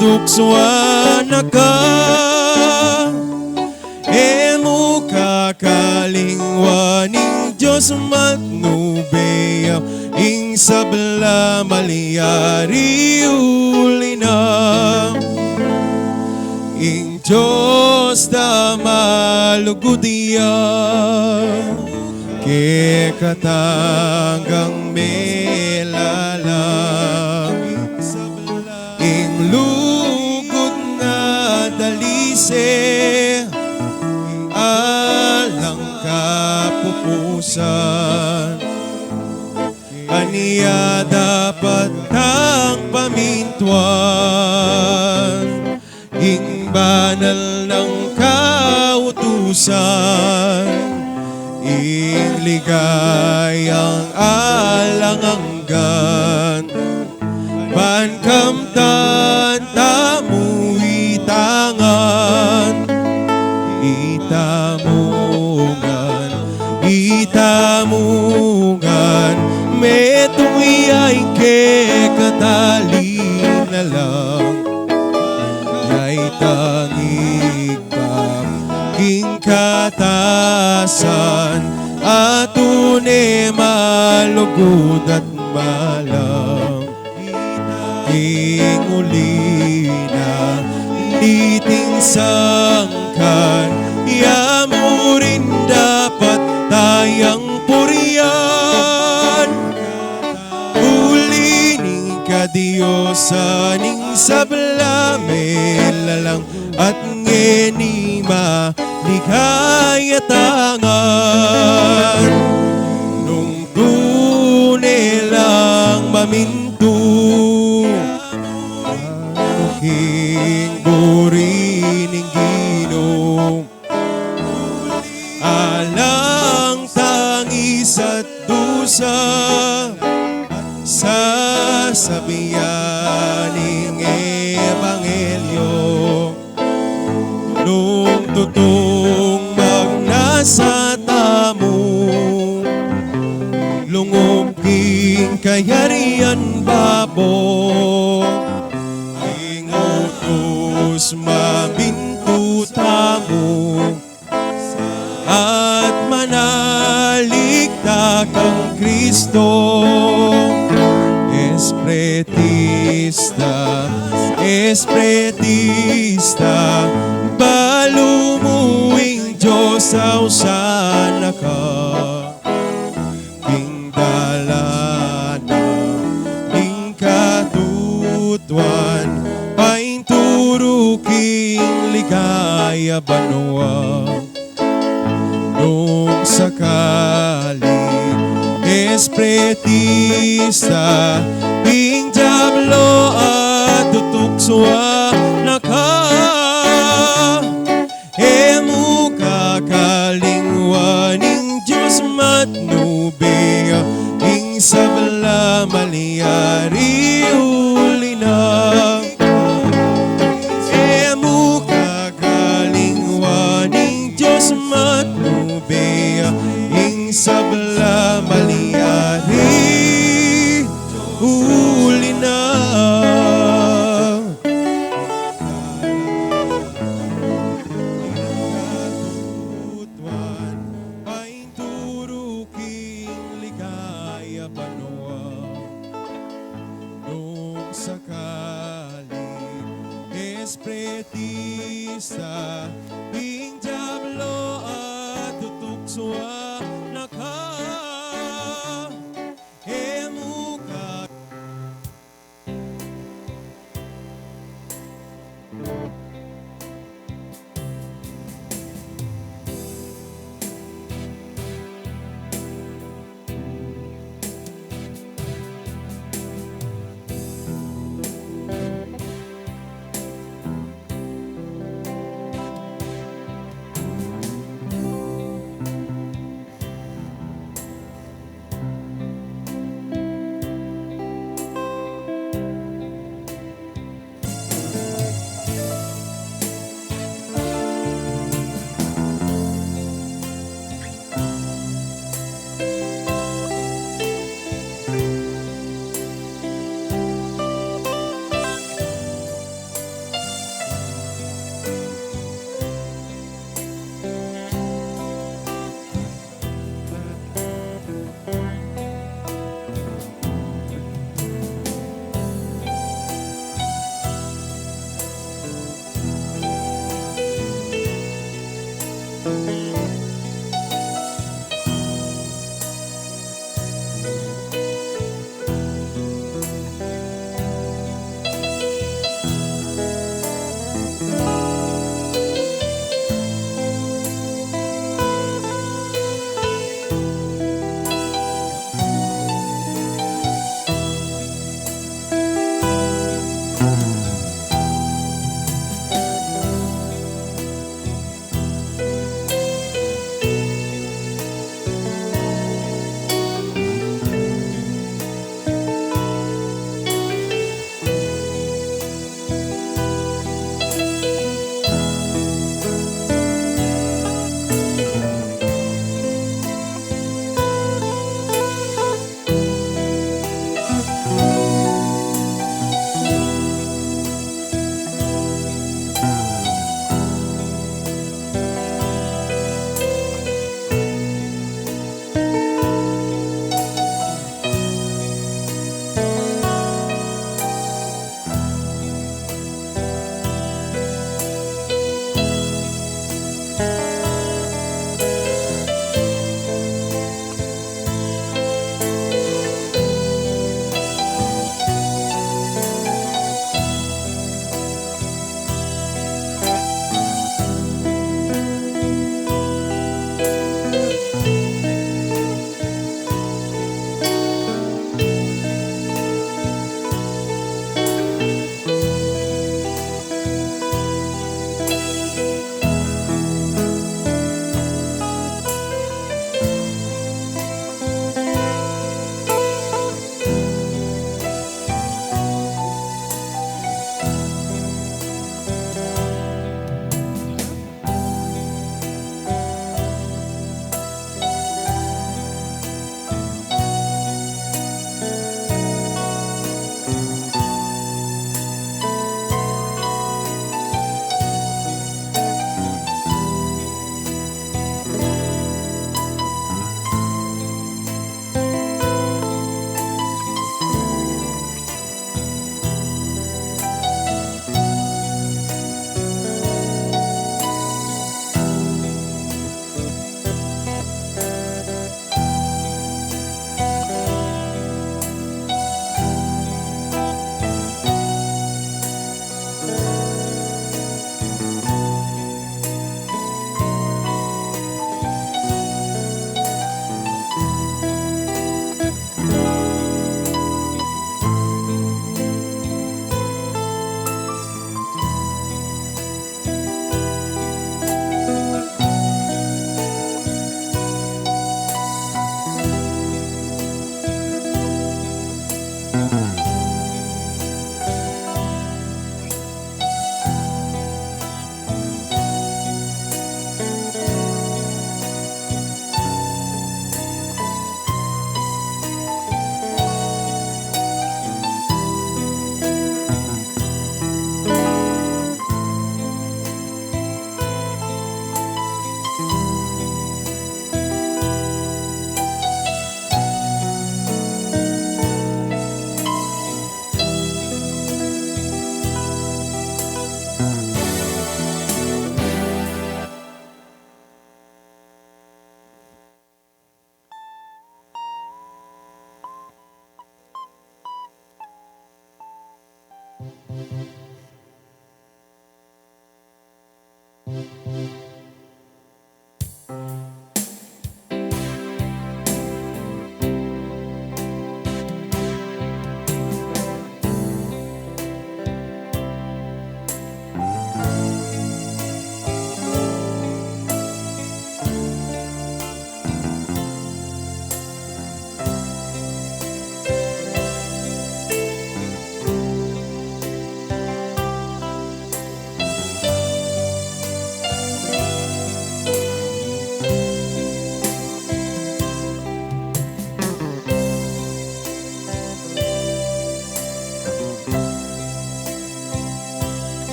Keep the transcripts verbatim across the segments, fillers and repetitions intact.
tuksuan na ka. E mu kakalingwan ing Dios matnube ya, ing sabla malyari uli na. Ing Dios da malugud ya, kekatang gang melalang. Ing lugud na dalise, alang kapupusan. Anya dapat tang pamintuan ing banal nang kautusan, ing ligayang alang anggan. Ban kamtan tamu ita ngan, ita mu ngan, ita mu ngan, metung ya ing kekatali na lang. Ya itang ibpa king katasan, a tune malugud at malang. King uli na niting sangkan, ya mu rin dapat tayang purian. Uli ning kadiosan ning sabla melalang, at ngeni maligaya ta ngan. Nung tune lang mamintu king buri ning Ginu, alang tang isa't dusa, sasabian ing ebanghelyo. Nung tutung magnasa tamu, lungub king kayarian babo, ing utus mamintu tamu, at manalig ta kang Kristo. Espretista, espretista, balu mu ing Dios ausan na ka. King dalan na ning katutuan, painturu king ligaya banua. Nung sakali espretista ing diablo at tutuksuan na ka, e mu kakalingwan ing Dios matnube, ing sabla malyari uli na. E mu kakalingwan ing Dios matnube, ing sabla malyari uli na. Tuan, painturu king ligaya banua. Nung sakali espretista ing diablo at tutuksuan na ka, e mu ka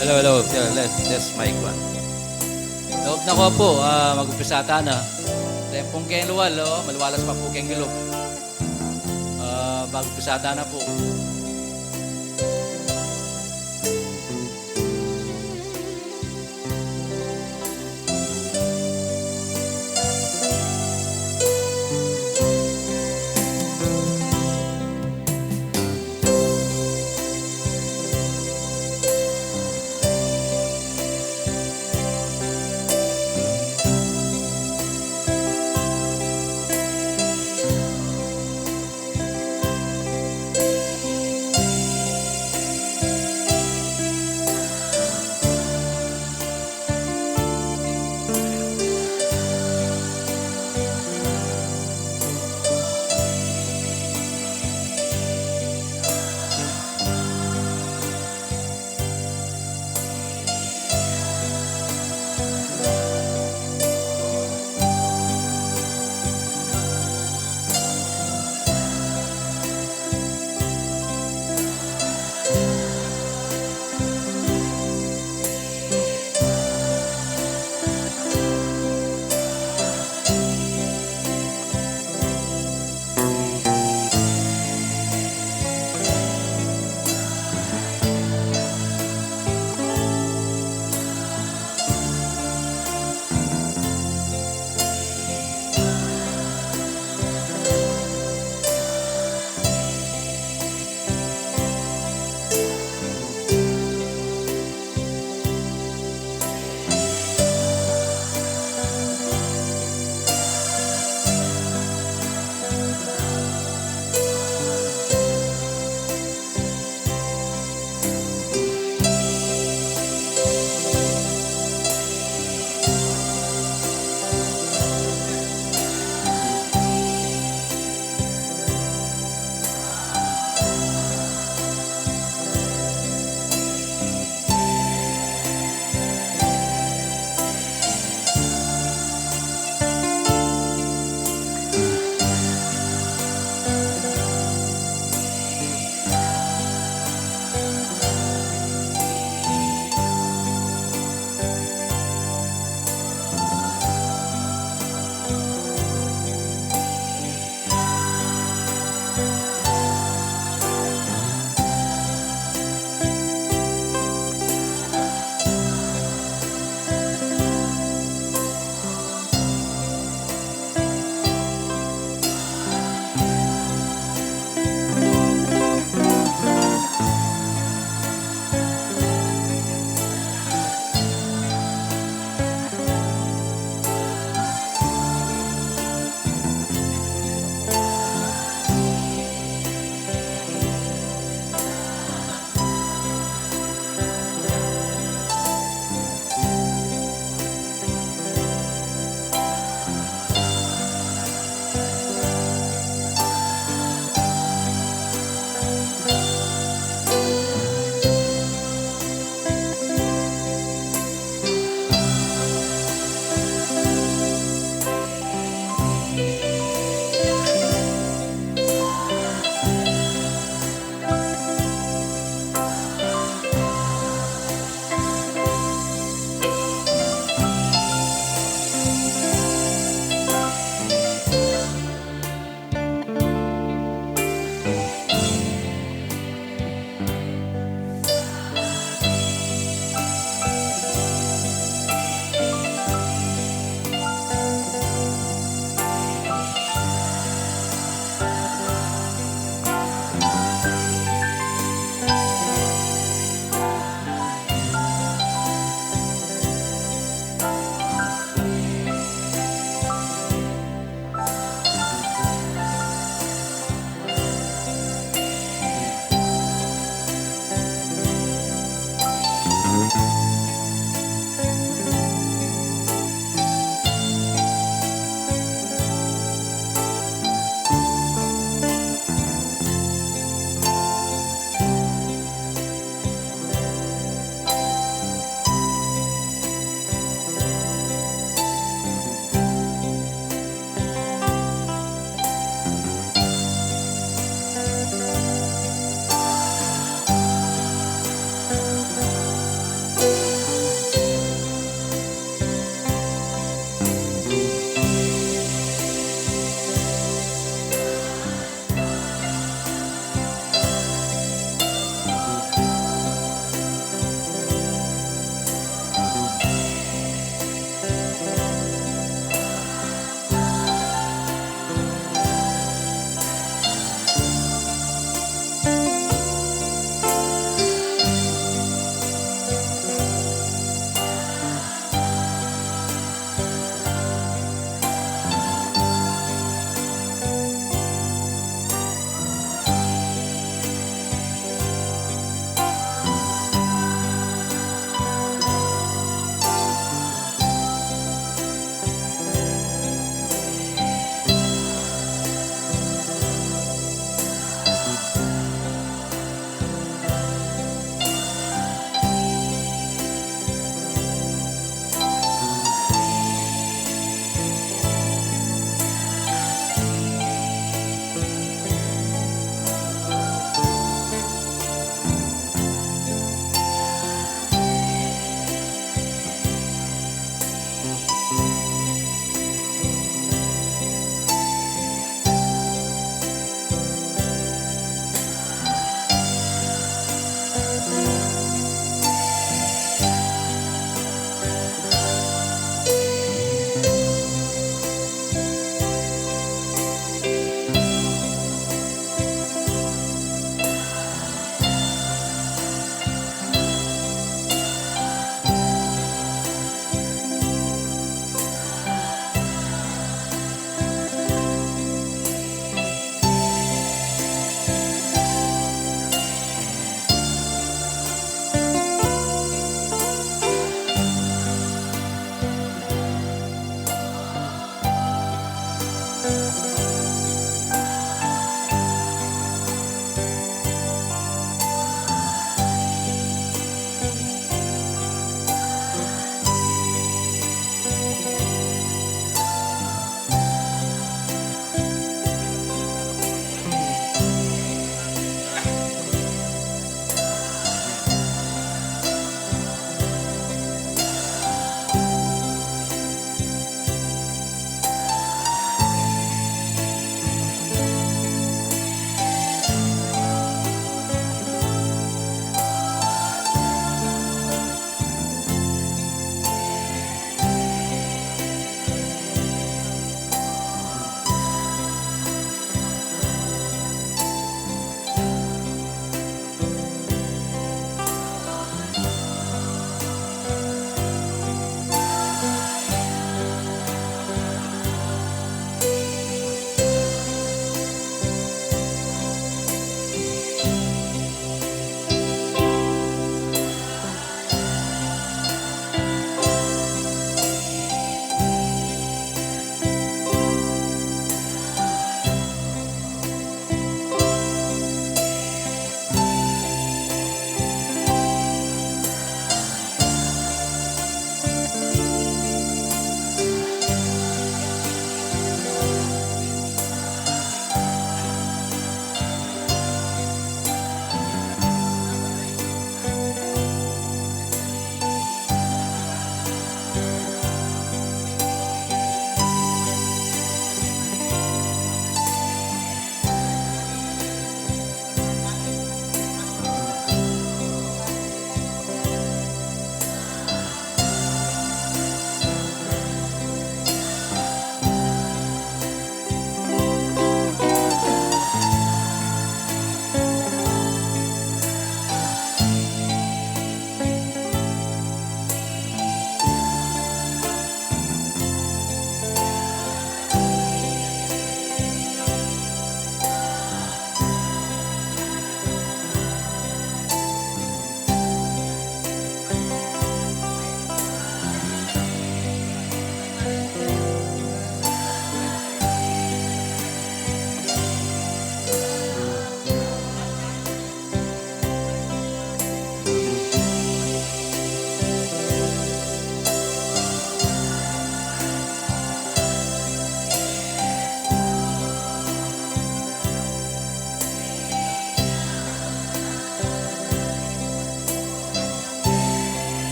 Hello, hello. Yeah, let's, let's mic one. Loob na ko po, ah, mag-umpisa ta na. Tempong keng luwal, oh, maluwalas pa po keng ilog. Ah, mag-umpisa ta na po.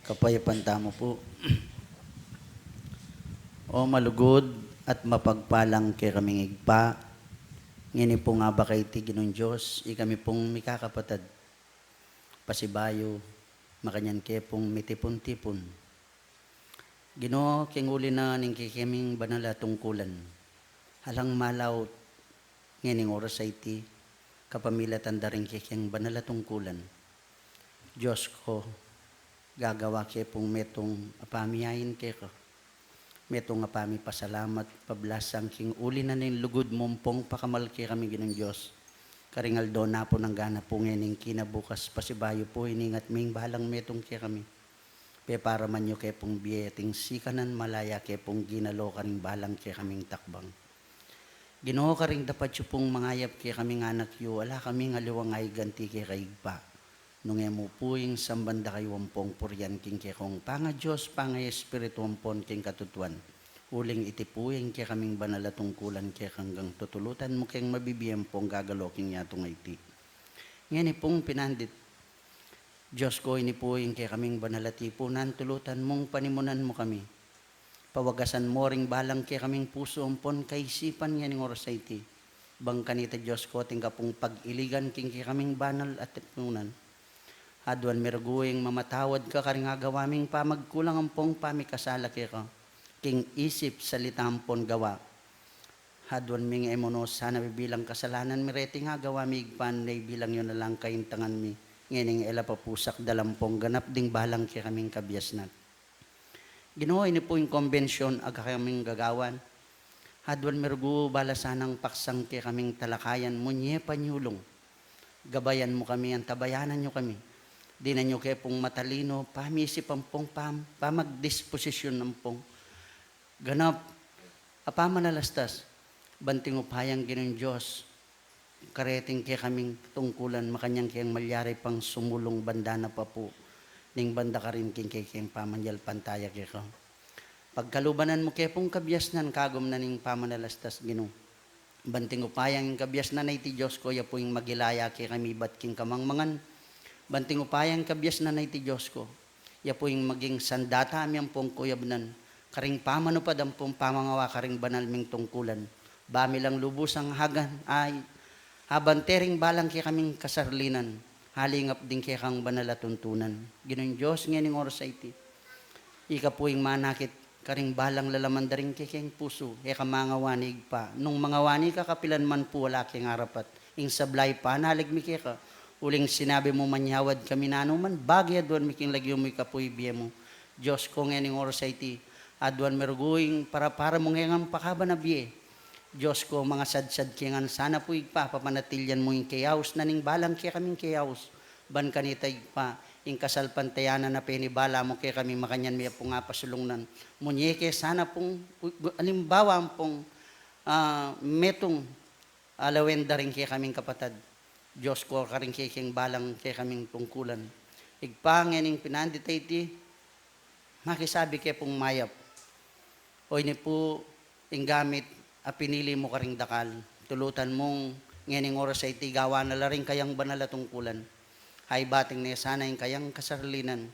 Kapayapan tamu pu. O malugud at mapagpalang kekaming Ibpa, ngeni pung abak a iti, Ginung Dios, ikami pung mikakapatad, pasibayu, makanyan ke pung mitipun-tipun. Ginu, king uli na ning kekaming banal a tungkulan, alang malaut ngening oras a iti, kapamilatan da ring kekeng banal a tungkulan. Dios ku, gagawa ke pung metung a pamiyain keka, metung a pamipasalamat, pablasang king uli na ning lugud mung pung pakamal kekami, Ginung Dios. Karing aldo na pu, nganang pu ngening kinabukas, pasibayu pu iningat ming balang metung kekami, peparaman yu ke pung bie, ating sikanan, malaya ke pung ginalo karing balang kekaming takbang. Ginu, karing dapat yu pung mangayap kekaming anak yu, ala kaming aliwang aiganti keka, Ibpa, nung e mu pu ing samban da kayu ampong purian king kekong panga-Dios, panga-Espiritu ampon king katutuan. Uling iti pu ing kekaming banal a tungkulan keka, anggang tutulutan mu keng mabibie ampong gagalo king yatu a iti. Ngeni pung pinandit, Dios ku, ini pu ing kekaming banal a tipunan, tulutan mung panimunan mu kami. Pawagasan mu ring balang kekaming pusu ampon kaisipan ngening oras a iti. Bang kanita, Dios ku, ating ka pung pag-iligan king kekaming banal a tipunan. Aduan mi rugu ing mamatawad ka karing agawa ming pamagkulang ampong pamikasala keka, king isip, salita ampon gawa. Aduan ming e mu no sana bibilang kasalanan mi reting agawa mi, Ibpa, nune ibilang yu na lang kaintangan mi, ngening e la pa pu sakdal ampong ganap ding balang kekaming kabiasnan. Ginu, ini pu ing kombension a kekaming gagawan. Aduan mi rugu balasan nang paksang kekaming talakayan, munye panyulung. Gabayan mu kami, antabayanan yu kami. Dinan yu ke pung matalinu, pamisip ampong pam-, pamagdisposisyun ampong ganap a pamanalastas, banting upayang Ginung Dios, kareting kekaming tungkulan, makanyan keng malyari pang sumulung banda na pa pu, ning banda karin king kekeng pamanyalpantaya keka. Pagkalubanan mu ke pung kabiasnan kagum na ning pamanalastas, Ginu. Banting upayang ing kabiasnan a iti, Dios ku, ya pu ing magilaya kekami ibat king kamangmangan. Banting upayang ing kabiasnan a iti, Dios ku, ya pu ing maging sandata mi ampong kuyabnan karing pamanupad ampong pamangawa karing banal ming tungkulan. Ba mi lang lubusang hagan, ay, abante ring balang kekaming kasarlinan, halingap ding kekang banal a tuntunan. Ginung Dios, ngening oras a iti, ika pu ing manakit karing balang lalaman da ring kekeng pusu, e ka mangawani, Ibpa. Nung mangawani ka, kapilan man pu ala keng arapat. Ing sablay panalig mi keka, uling sinabi mu, manyawad kami nanu man bage aduan mi king lagyu mu, ika pu ibie mu. Dios ku, ngening oras a iti, aduan mi rugu ing parapara mung e ngan pakaban a bie. Dios ku, mangasadsad ke ngan sana pu, Ibpa, papanatilian mu ing keyaus na ning balang kekaming keyaus. Ban kanita, Ibpa, ing kasalpantayanan a penibala mu kekami, makanyan mi ya pung apasulungnan. Munye ke sana pung u-, alimbawa ampong, ah, metung a lawen da ring kekaming kapatad. Dios ku, karing kekeng balang kekaming tungkulan. Ibpa, ngening pinandit a iti, makisabi ke pung mayap. O ini pu ing gamit a pinili mu karing dakal. Tulutan mung ngening oras a iti gawan na la ring kayang banal a tungkulan. Ay bating ne sana ing kayang kasarlinan.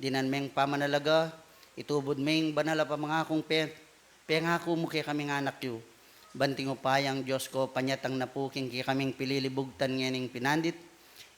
Dinan meng pamanalaga, itubud meng banal a pamangakung pe-, pengaku mu kekaming anak yu. Banting upayang Dios ku, panyatang na pu king kekaming pililibugtan ngening pinandit.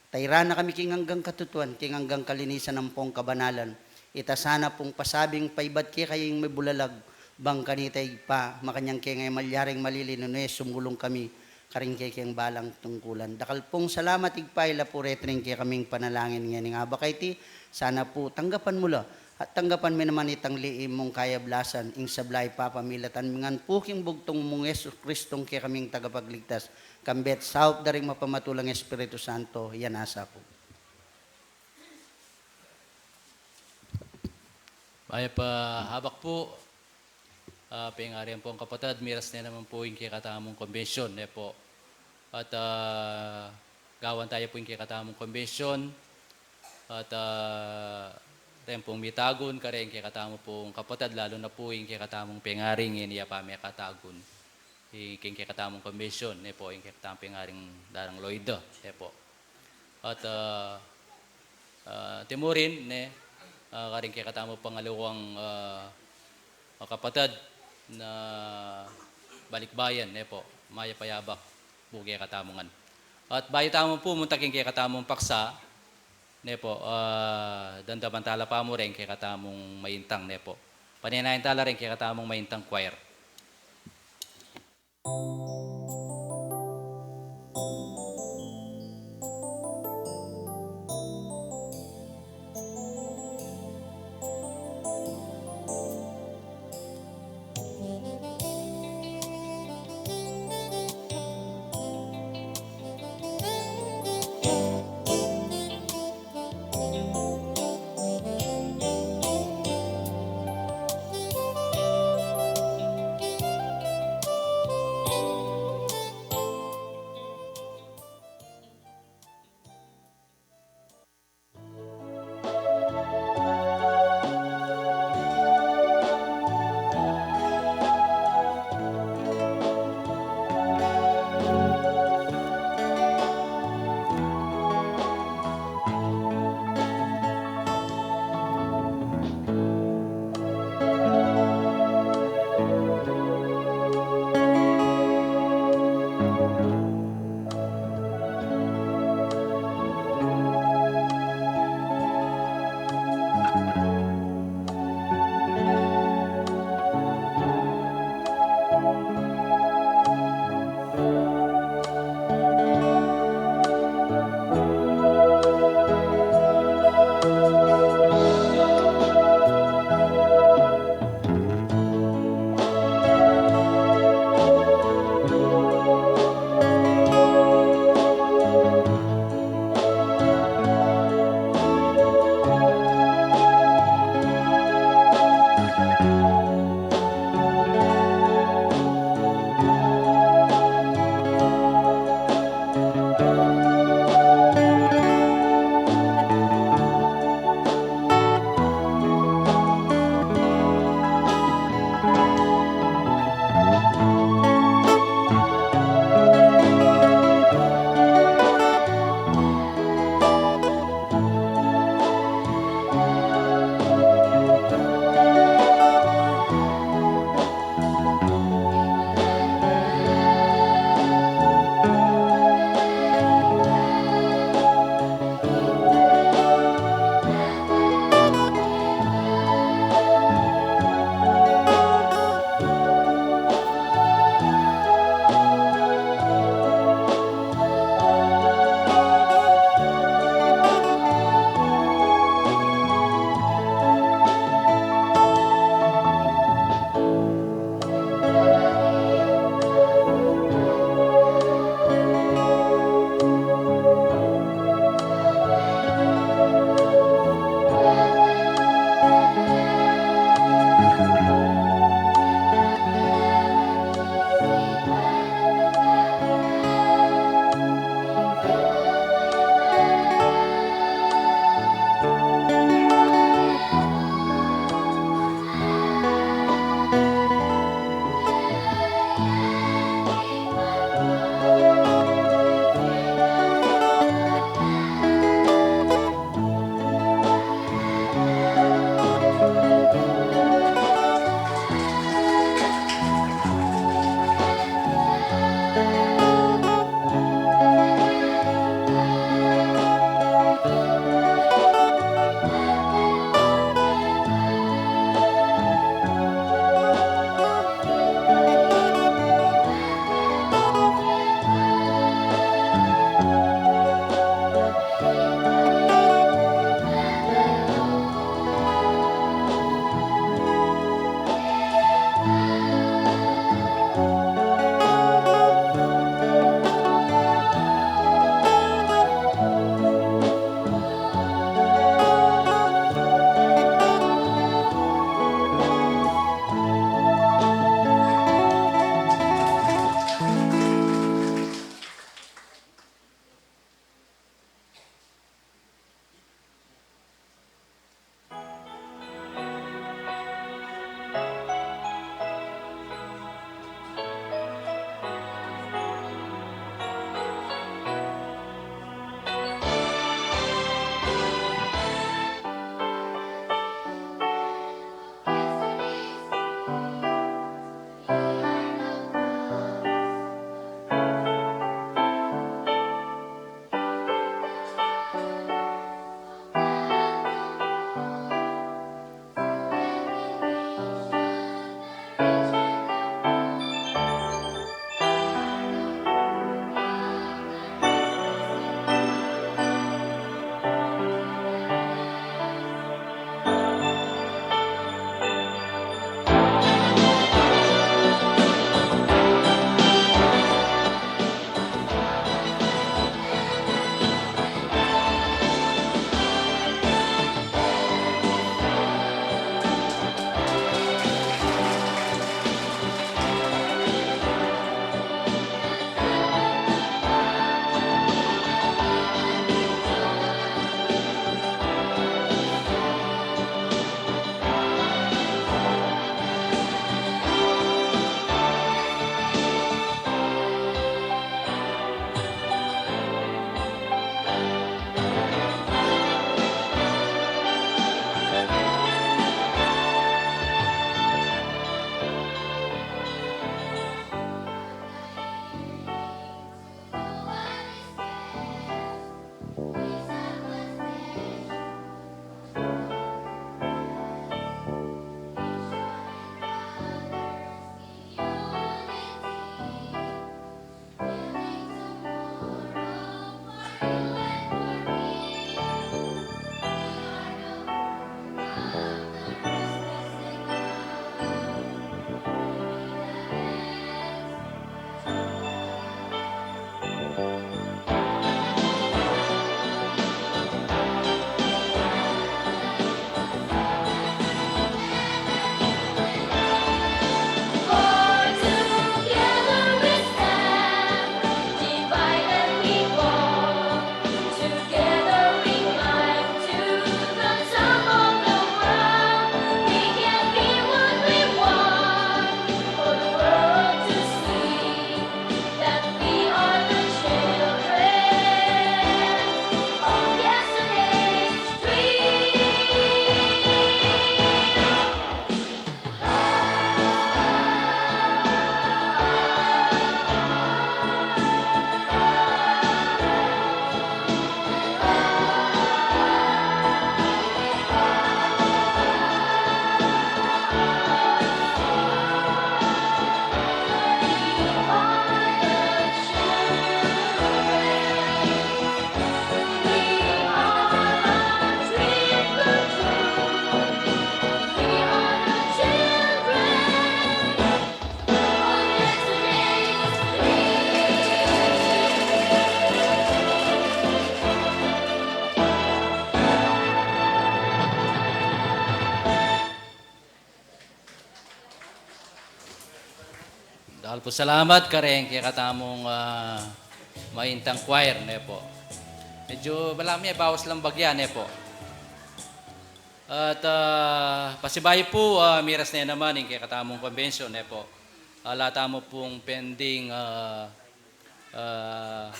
Tairan na kami king anggang katutuan, king anggang kalinisan ampong kabanalan. Ita sana pung pasabing paibat keka ing mibulalag, bang kanita Ibpa, makanyan ke nga malyaring malilinu ne sumulung kami karing kekeng balang tungkulan. Dakal pung salamat Ibpa, ila pu reti ring kekaming panalangin ngening abak a iti, sana pu tanggapan mu la, at tanggapan mi naman itang lihim mung kayablasan, ing sablay papamilatan mi ngan pu king bugtung mung Jesucristong kekaming tagapagligtas, kambe at saup da ring mapamatulang Espiritu Santo, ya nasa pu. Mayap a abak pu, ah, pengari ampong kapatad, miras ne naman pu ing kekatamung kombensyon, ne pu. At, ah, gawan taya pu ing kekatamung kombensyon. At, ah, reng pung mitagun, kareng kekatamu pung kapatad, lalu na pu ing kekatamung pengari, ngeni ya pa mekatagun. Ing kekatamung kombensyon, ne pu, ing kekatamung pengaring Darang Loida, ne pu. At, ah, ah, timurin, ne, ah, karing kekatamung pangaluang, ah, kapatad na balikbayan, ne po, mayap a yabak pu kekatamu ngan. At bayu tamu pu munta king kekatamung paksa, ne po, ah, damdaman tala pa mu reng kekatamung maintang, ne po. Panenayan tala reng kekatamung maintang choir. Pasalamat kareng kekatamung, ah, maintang choir, ne po. Medyo balamu ya, bawas lang bagya, ne po. At, ah, pasibayu pu, ah, miras ne naman ing kekatamung convention, ne po. Ala tamu pung pending, ah, ah,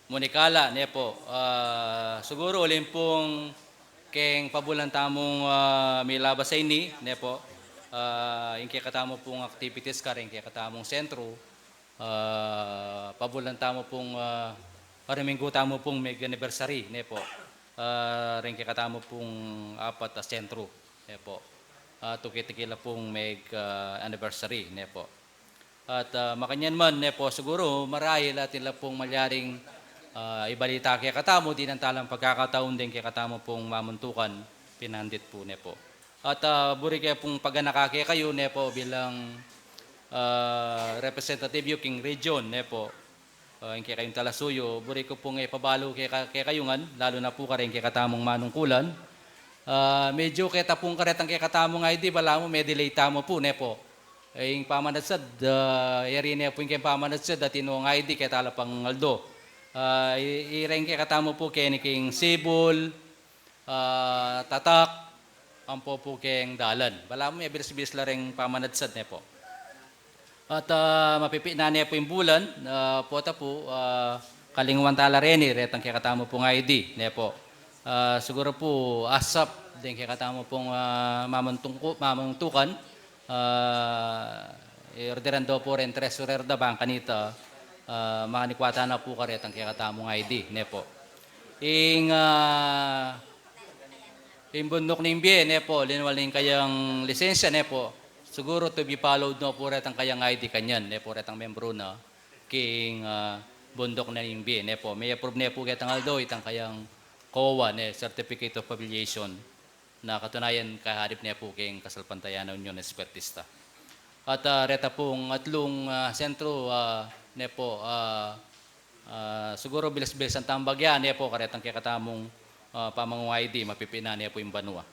munikala, ne po. Ah, siguru uling pung keng pabulan tamung, ah, milabas a ini, ne po. Ah, ing kekatamu pung activities kareng kekatamung sentru, ah, pabulan tamu pung, ah, pariminggu tamu pung meg-anniversary, ne po. Ah, reng kekatamu pung apat a sentru, ne po. Ah, tuki-tuki la pung meg, ah, anniversary, ne po. At, ah, makanyan man, ne po, siguru marahil atin la pung malyaring, ah, ibalita kekatamu, dinan talang pagkakataun deng kekatamu pung mamuntukan, pinandit pu, ne po. At, ah, buri ke pung paganaka kekayu, ne po, bilang, ah, representative yu king region, ne po. Ah, ing kekayung talasuyu, buri ku pung ipabalu keka-, kekayu ngan, lalu na pu kareng kekatamung manungkulan. Ah, medyo keta pung karetang kekatamung I D, balamu me-delay tamu pu, ne po. Eh, ing pamanadsad, ah, yari ne pu ing keng pamanadsad, atin no ing I D keta la pang aldo. Ah, i-, ireng kekatamu pu keni king sibul, ah, tatak, ampo pu keng dalan. Balamu me-bilis-bilis la reng pamanadsad, ne po. At, ah, mapipitnan ne pu ing bulan, ah, pota pu, ah, kalingwan tala reni, retang kekatamu pung I D, ne po. Ah, siguru pu, ASAP, deng kekatamu pung, ah, mamuntung-, mamuntukan, ah, i-orderan da pu reng treasurer da bang kanita, ah, manikwa tana pu karetang kekatamung I D, ne po. Ing, ah, ing bunduk ning bie, ne po, linwal ning kayang lisensya, ne po. Siguru to be followed no pu retang kayang I D kanyan, ne po, retang membru na king, ah, bunduk na ning bie, ne po. Me-approve ne pu ketang aldo itang kayang COA, ne, Certificate of Affiliation, na katunayan kaharip ne pu keng kasalpantayanan Union Espiritista. At, ah, reta pung atlung, ah, sentru, ah, ne po, ah, ah, siguru bilis-bilisan tang bagya, ne po, karetang kekatamung, ah, pamangu-I D, mapipitnan ne pu ing banua.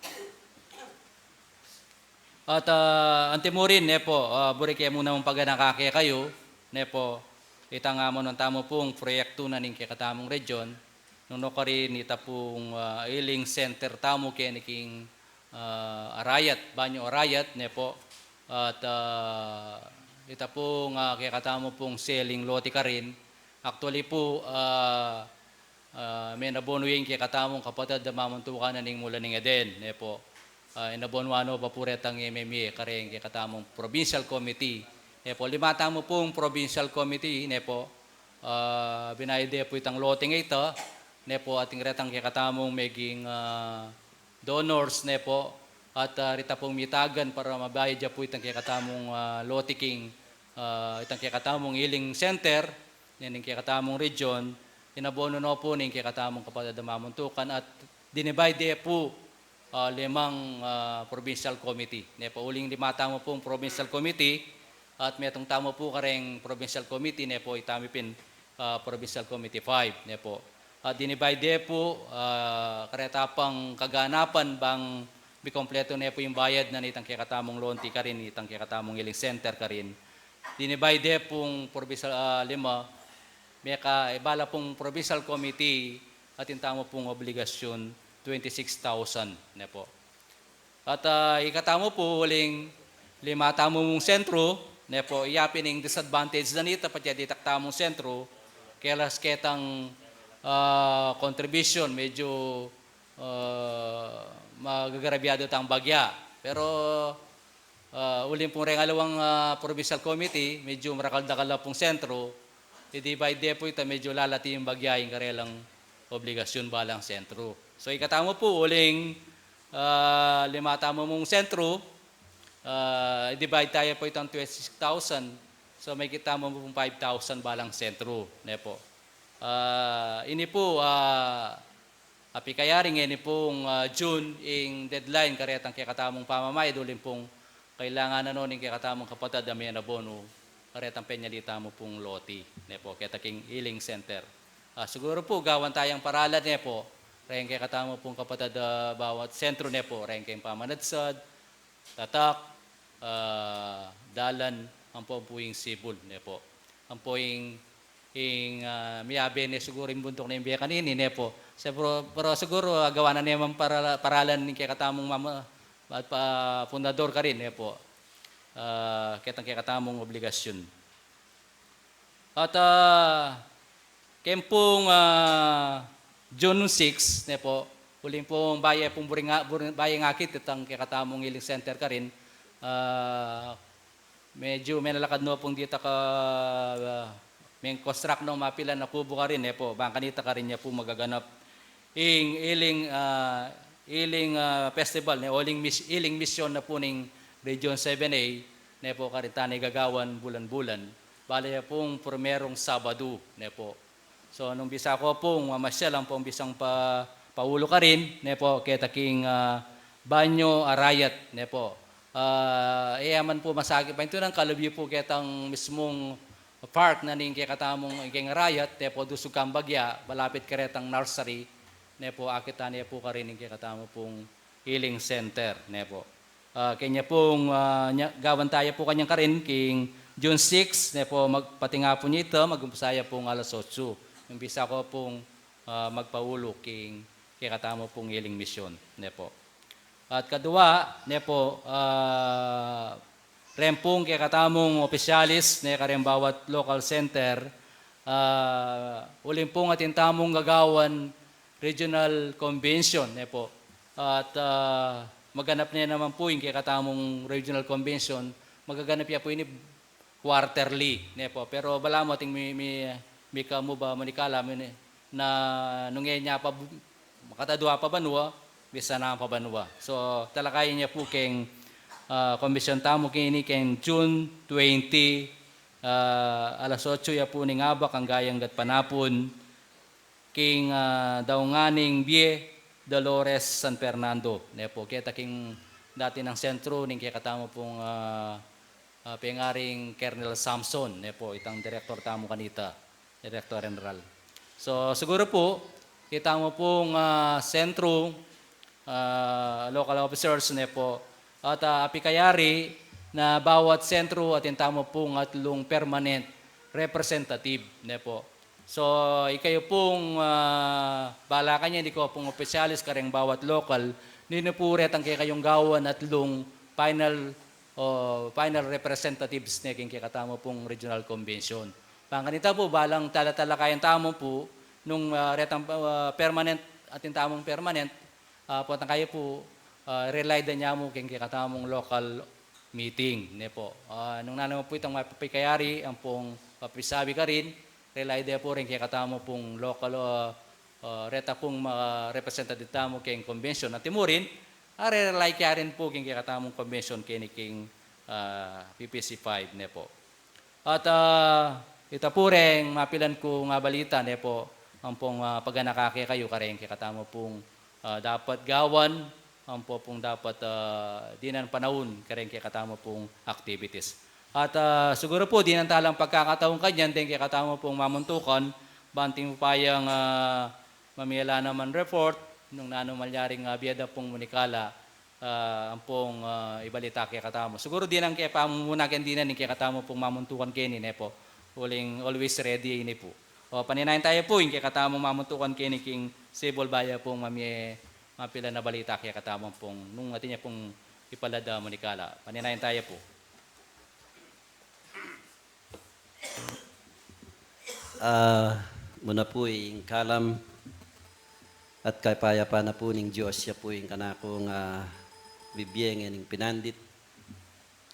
At, ah, antimurin, ne po, ah, buri ke mu namang paganaka kekayu, ne po, itang amanung tamu pung proyektu na ning kekatamung region, nung nukarin ita pung, ah, healing center tamu keni king, ah, Arayat, Banyo Arayat, ne po. At, ah, ita pung, ah, kekatamu pung seling lote karin. Actually pu, ah, ah, menabono ya ing kekatamung kapatad a mamuntukan na ning Mula ning Eden, ne po. Ah, inabonuan no pa pu retang M M A kareng kekatamung provincial committee, ne po. Lima tamu pung provincial committee, ne po. Ah, binayad de pu itang lote ngeni, ne po, atin retang kekatamung meging, ah, donors, ne po. At, ah, rita pung mitagan para mabayad ya pu itang kekatamung, ah, lote king, ah, itang kekatamung healing center, ne ning kekatamung region, inabono no pu ning kekatamung kapatad a mamuntukan at dinibay de pu, ah, limang, ah, provincial committee. Ne po, uling lima tamu pung provincial committee at metung tamu pu kareng provincial committee, ne po, itamu pin, ah, provincial committee five, ne po. At dinibay de pu, ah, kareta pang kaganapan bang mikompletu ne pu ing bayad na nitang kekatamung lote karin, nitang kekatamung healing center karin. Dinibay de pung provincial, ah, lima, meka, e, bala pung provincial committee, atin tamu pung obligasyun twenty-six thousand, ne po. At, ah, ikatamu pu, uling lima tamu mung sentru, ne po, iya pin ing disadvantage na nita, patse ditak tamung sentru, kelas ketang, ah, contribution, medyo, ah, magagarabyadu tang bagya. Pero, ah, uling pung reng aliwang, ah, provincial committee, medyo marakal-dakal la pung sentru, idibay de pu ita, medyo lalati ing bagya ing karelang obligasyun balang sentru. So, ikatamu pu, uling, ah, lima tamu mung sentru, ah, idibay taya pu itang twenty-six thousand. So, may kita mu pung five thousand balang sentru, ne po. Ah, ini pu, ah, apikayari ngeni pung, ah, June ing deadline karetang kekatamung pamamayad uling pung kailangan na no ning kekatamung kapatad a menabono karetang penyali tamu pung lote, ne po, keta king healing center. Ah, siguru pu, gawan tayang paralan, ne po, reng kekatamu pung kapatad a bawat sentru, ne po, reng keng pamanadsad, tatak, ah, dalan, Ampo pu ing sibul, ne po. Ampo ing, ing, ah, miyabe ne siguru ing buntuk na ing bie kanini, ne po. Sa pero, pero siguru, ah, gawa na ne man para, paralan ning kekatamung mama, at pa, fundador karin, ne po. Ah, ketang kekatamung obligasyun. At, ah, ken pung, ah, June six, ne po, uling pung bayu pung buring a-, buring, bayu ngakit itang kekatamung healing center karin, ah, medyu menalakad no pung dita ka, ah, meng-construct nong mapilan a kubo karin, ne po, bang kanita karin ya pu magaganap ing healing, ah, healing, ah, festival, ne, o healing mis-, healing mission na pu ning Region seven A, ne po, karin tana gagawan bulan-bulan. Bale ya pung primerung Sabadu, ne po. So, nung bisa ko pung mamasyal, ampong bisang pa, paulu karin, ne po, keta king, ah, Banyo Arayat, ne po. Ah, e ya man pu masakit pamintunan, kalubi pu ketang mismung park na ning kekatamung ing keng Arayat, ne po, dusug kang bagya, malapit karetang nursery, ne po, akit tana pu karin ing kekatamu pung healing center, ne po. Ah, kenya pung, ah, nya-, gawan taya pu kanyan karin king June six, ne po, mag-, pati nga pu nita, mag-umpisa ya pung alas otso. Nung bisa ko pung, ah, magpaulu king kekatamu pung healing mission, ne po. At kadua, ne po, ah, reng pung kekatamung opisyalis, ne, kareng bawat local center, ah, uling pung atin tamung gagawan regional convention, ne po. At, ah, maganap ne naman pu ing kekatamung regional convention, magaganap ya pu ini quarterly, ne po. Pero balamu atin mi, mi, mika mu ba, manikala mi ne, na nung e nya pa bu-, makatadua pa banua, bisa na pa banua. So, talakayan ya pu keng, ah, convention tamu keni keng June twenty, ah, alas otso ya pu ning abak angga anggat panapun, king, ah, daungan ning bie Dolores San Fernando, ne po. Keta king dati nang sentru ning kekatamu pung, ah, ah, pengaring Colonel Samson, ne po, itang direktor tamu kanita, Direktor General. So, siguru pu, kita mu pung, ah, sentru, ah, local officers, ne po, at, ah, apikayari na bawat sentru atin tamu pung atlung permanent representative, ne po. So, ikayu pung, ah, bala kanyan, ikayu pung opisyalis kareng bawat local, ninu pu retang kekayung gawan atlung final o final representatives ne king kekatamu pung regional convention. Bang kanita pu, balang tala-talakayan tamu pu, nung, ah, retang, ah, permanent, atin tamung permanent, ah, potang kayu pu, ah, rely da nya mu king kekatamung local meeting, ne po. Ah, nung nanu man pu itang mapapikayari, ampong papisabi karin, rely da pu reng kekatamu pung local, ah, ah, reta pung mga representative tamu king convention. At timurin, are rely karin pu king kekatamung convention keni king, ah, P P C five, ne po. At, ah, ita pu reng mapilan kung, ah, balita, ne po, ampong, ah, paganaka kekayu kareng kekatamu pung, ah, dapat gawan, ampo pung dapat, ah, dinan panaun kareng kekatamu pung activities. At, ah, siguru pu, dinan talang pagkakataung kanyan deng kekatamu pung mamuntukan, bang atin mu pa yang, ah, mamiala naman report, nung nanu malyaring, ah, bie da pung manikala, ah, ampong, ah, ibalita kekatamu. Siguru dinan ke pamumuna ken dinan ing kekatamu pung mamuntukan keni, ne po. Uling always ready ini pu. O, paninayan taya pu ing kekatamung mamuntukan keni king sibul, baya pung mamie mapilan a balita kekatamu pung nung atin ya pung ipalad a manikala. Paninayan taya pu. Ah, muna pu ing kalam at kapayapan na pu ning Dios, ya pu ing kanakung, ah, bibie ngening pinandit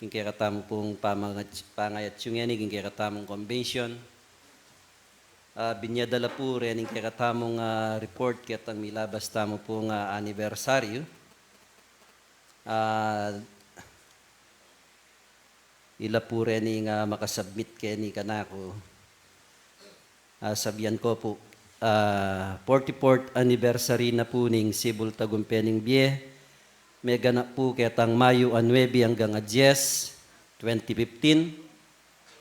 king kekatamu pung pamangayat-, pangayatsu ngeni king kekatamung convention. Ah, binie da la pu rening kekatamung, ah, report ketang milabas tamu pung, ah, anibersaryu. Ah, ila pu rening, ah, makasubmit keni kanaku. Ah, sabian ku pu, ah, forty-fourth anniversary na pu ning Sibul Tagumpe ning Bie. Meganap pu ketang Mayu a nuebe anggang a dies, twenty fifteen.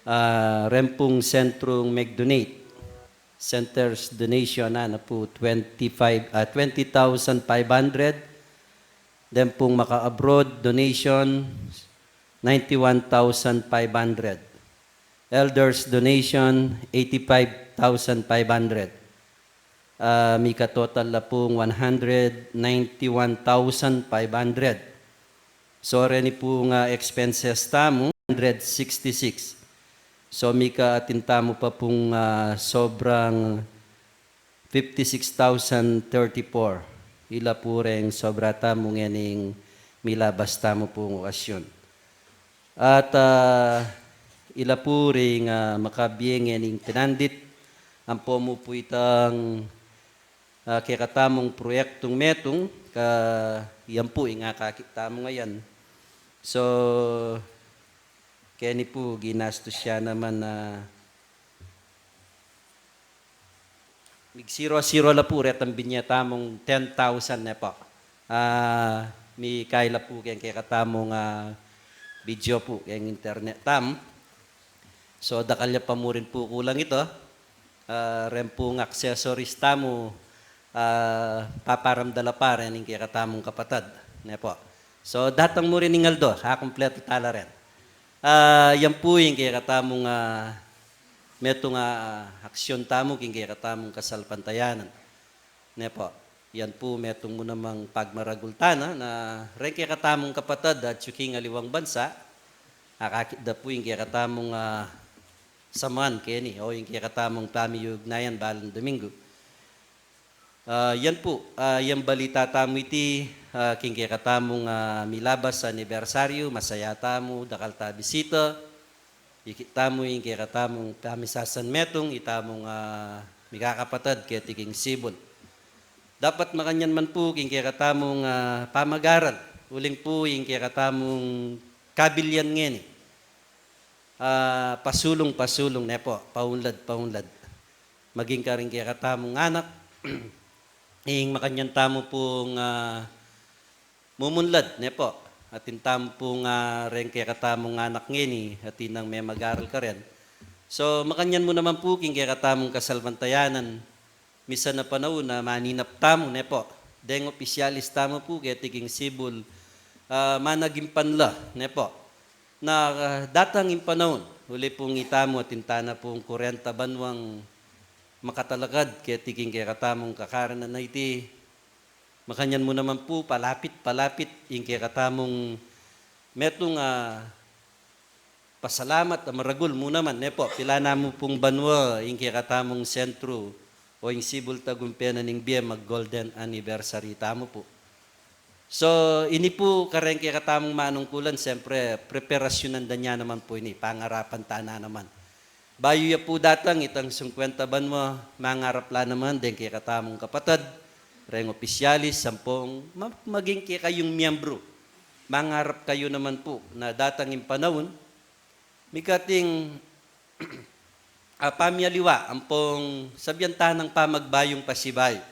Ah, reng pung sentrung meg-donate. Center's donation na, na pu twenty-five, ah, twenty thousand five hundred. Deng pung maka-abroad donation, ninety-one thousand five hundred. Elders donation, eighty-five thousand five hundred. Ah, mika total la pung one hundred ninety-one thousand five hundred. So, reni pung, ah, expenses tamu, hundred sixty-six. So, mika atin tamu pa pung, ah, sobrang fifty-six thousand thirty-four. Ila pu reng sobra tamu ngening milabas tamu pung okasyon. At, ah, ila pu ring, ah, makabie ngening pinandit, ampo mu pu itang, ah, kekatamung proyektung metung, ka yan pu ing akakit tamu ngayan. So, keni pu, ginastus ya naman na migsiro-siro la pu, retang binye tamung ten thousand ne pu. Ah, mikaila pu keng kekatamung, ah, video pu, keng internet tam. So, dakal ya pa mu rin pu kulang ito. Ah, ren pung accessories tamu, ah, paparamdala pa rin ing kekatamung kapatad, ne pu. So, datang mu rin ing aldo, akumpletu tala rin. Ah, yan pu ing kekatamung, ah, metung a aksyon tamu king kekatamung kasalpantayanan. Ne pu, yan pu metung mu namang pagmaragul tana na reng kekatamung kapatad atyu king aliwang bansa, akakit da pu ing kekatamung, ah, saman keni, o ing kekatamung pamiyugnayan balang Domingo. Ah, yan pu, ah, yang balita tamu iti, ah, king kekatamung, ah, milabas a anibersaryu, masaya tamu, dakal ta bisita, ikit tamu ing kekatamung pamisasanmetung, itamung, ah, mikakapatad keti king Cebu. Dapat makanyan man pu king kekatamung, ah, pamagaral, uling pu ing kekatamung kabilyan ngeni. Ah, pasulung-pasulung, ne pu, paunlad-paunlad. Maging karing kekatamung anak, ing makanyan tamu pung, ah, mumunlad, ne pu. Atin tamu pung, ah, reng kekatamung anak ngeni, atin nang memagaral karen. So, makanyan mu naman pu king kekatamung kasalpantayanan, misan a panaun a maninap tamu, ne pu. Deng opisyalis tamu pu keti king Cebu, ah, managimpan la, ne pu. Na, ah, datang ing panaun, uli pung itamu atin tana pung kurenta banuang makatalakad keti king kekatamung kakaranan a iti. Makanyan mu naman pu, palapit-palapit ing kekatamung metung a pasalamat a maragul mu naman, ne pu, pilan na mu pung banua ing kekatamung sentru o ing Cebu tagumpe na ning bie, mag-golden anniversary tamu pu. So, ini pu kareng kekatamung manungkulan, siyempre, preparasyunan da ne naman pu ini, pangarapan tana naman. Bayu ya pu datang itang singkwenta banua, mangarap la naman deng kekatamung kapatad, reng opisyalis, ampong ma-, maging kekayung miyembru. Mangarap kayu naman pu na datang ing panaun, mika ating, ah, pamialiwa, ampong sabian tanang pamagbayung pasibayu.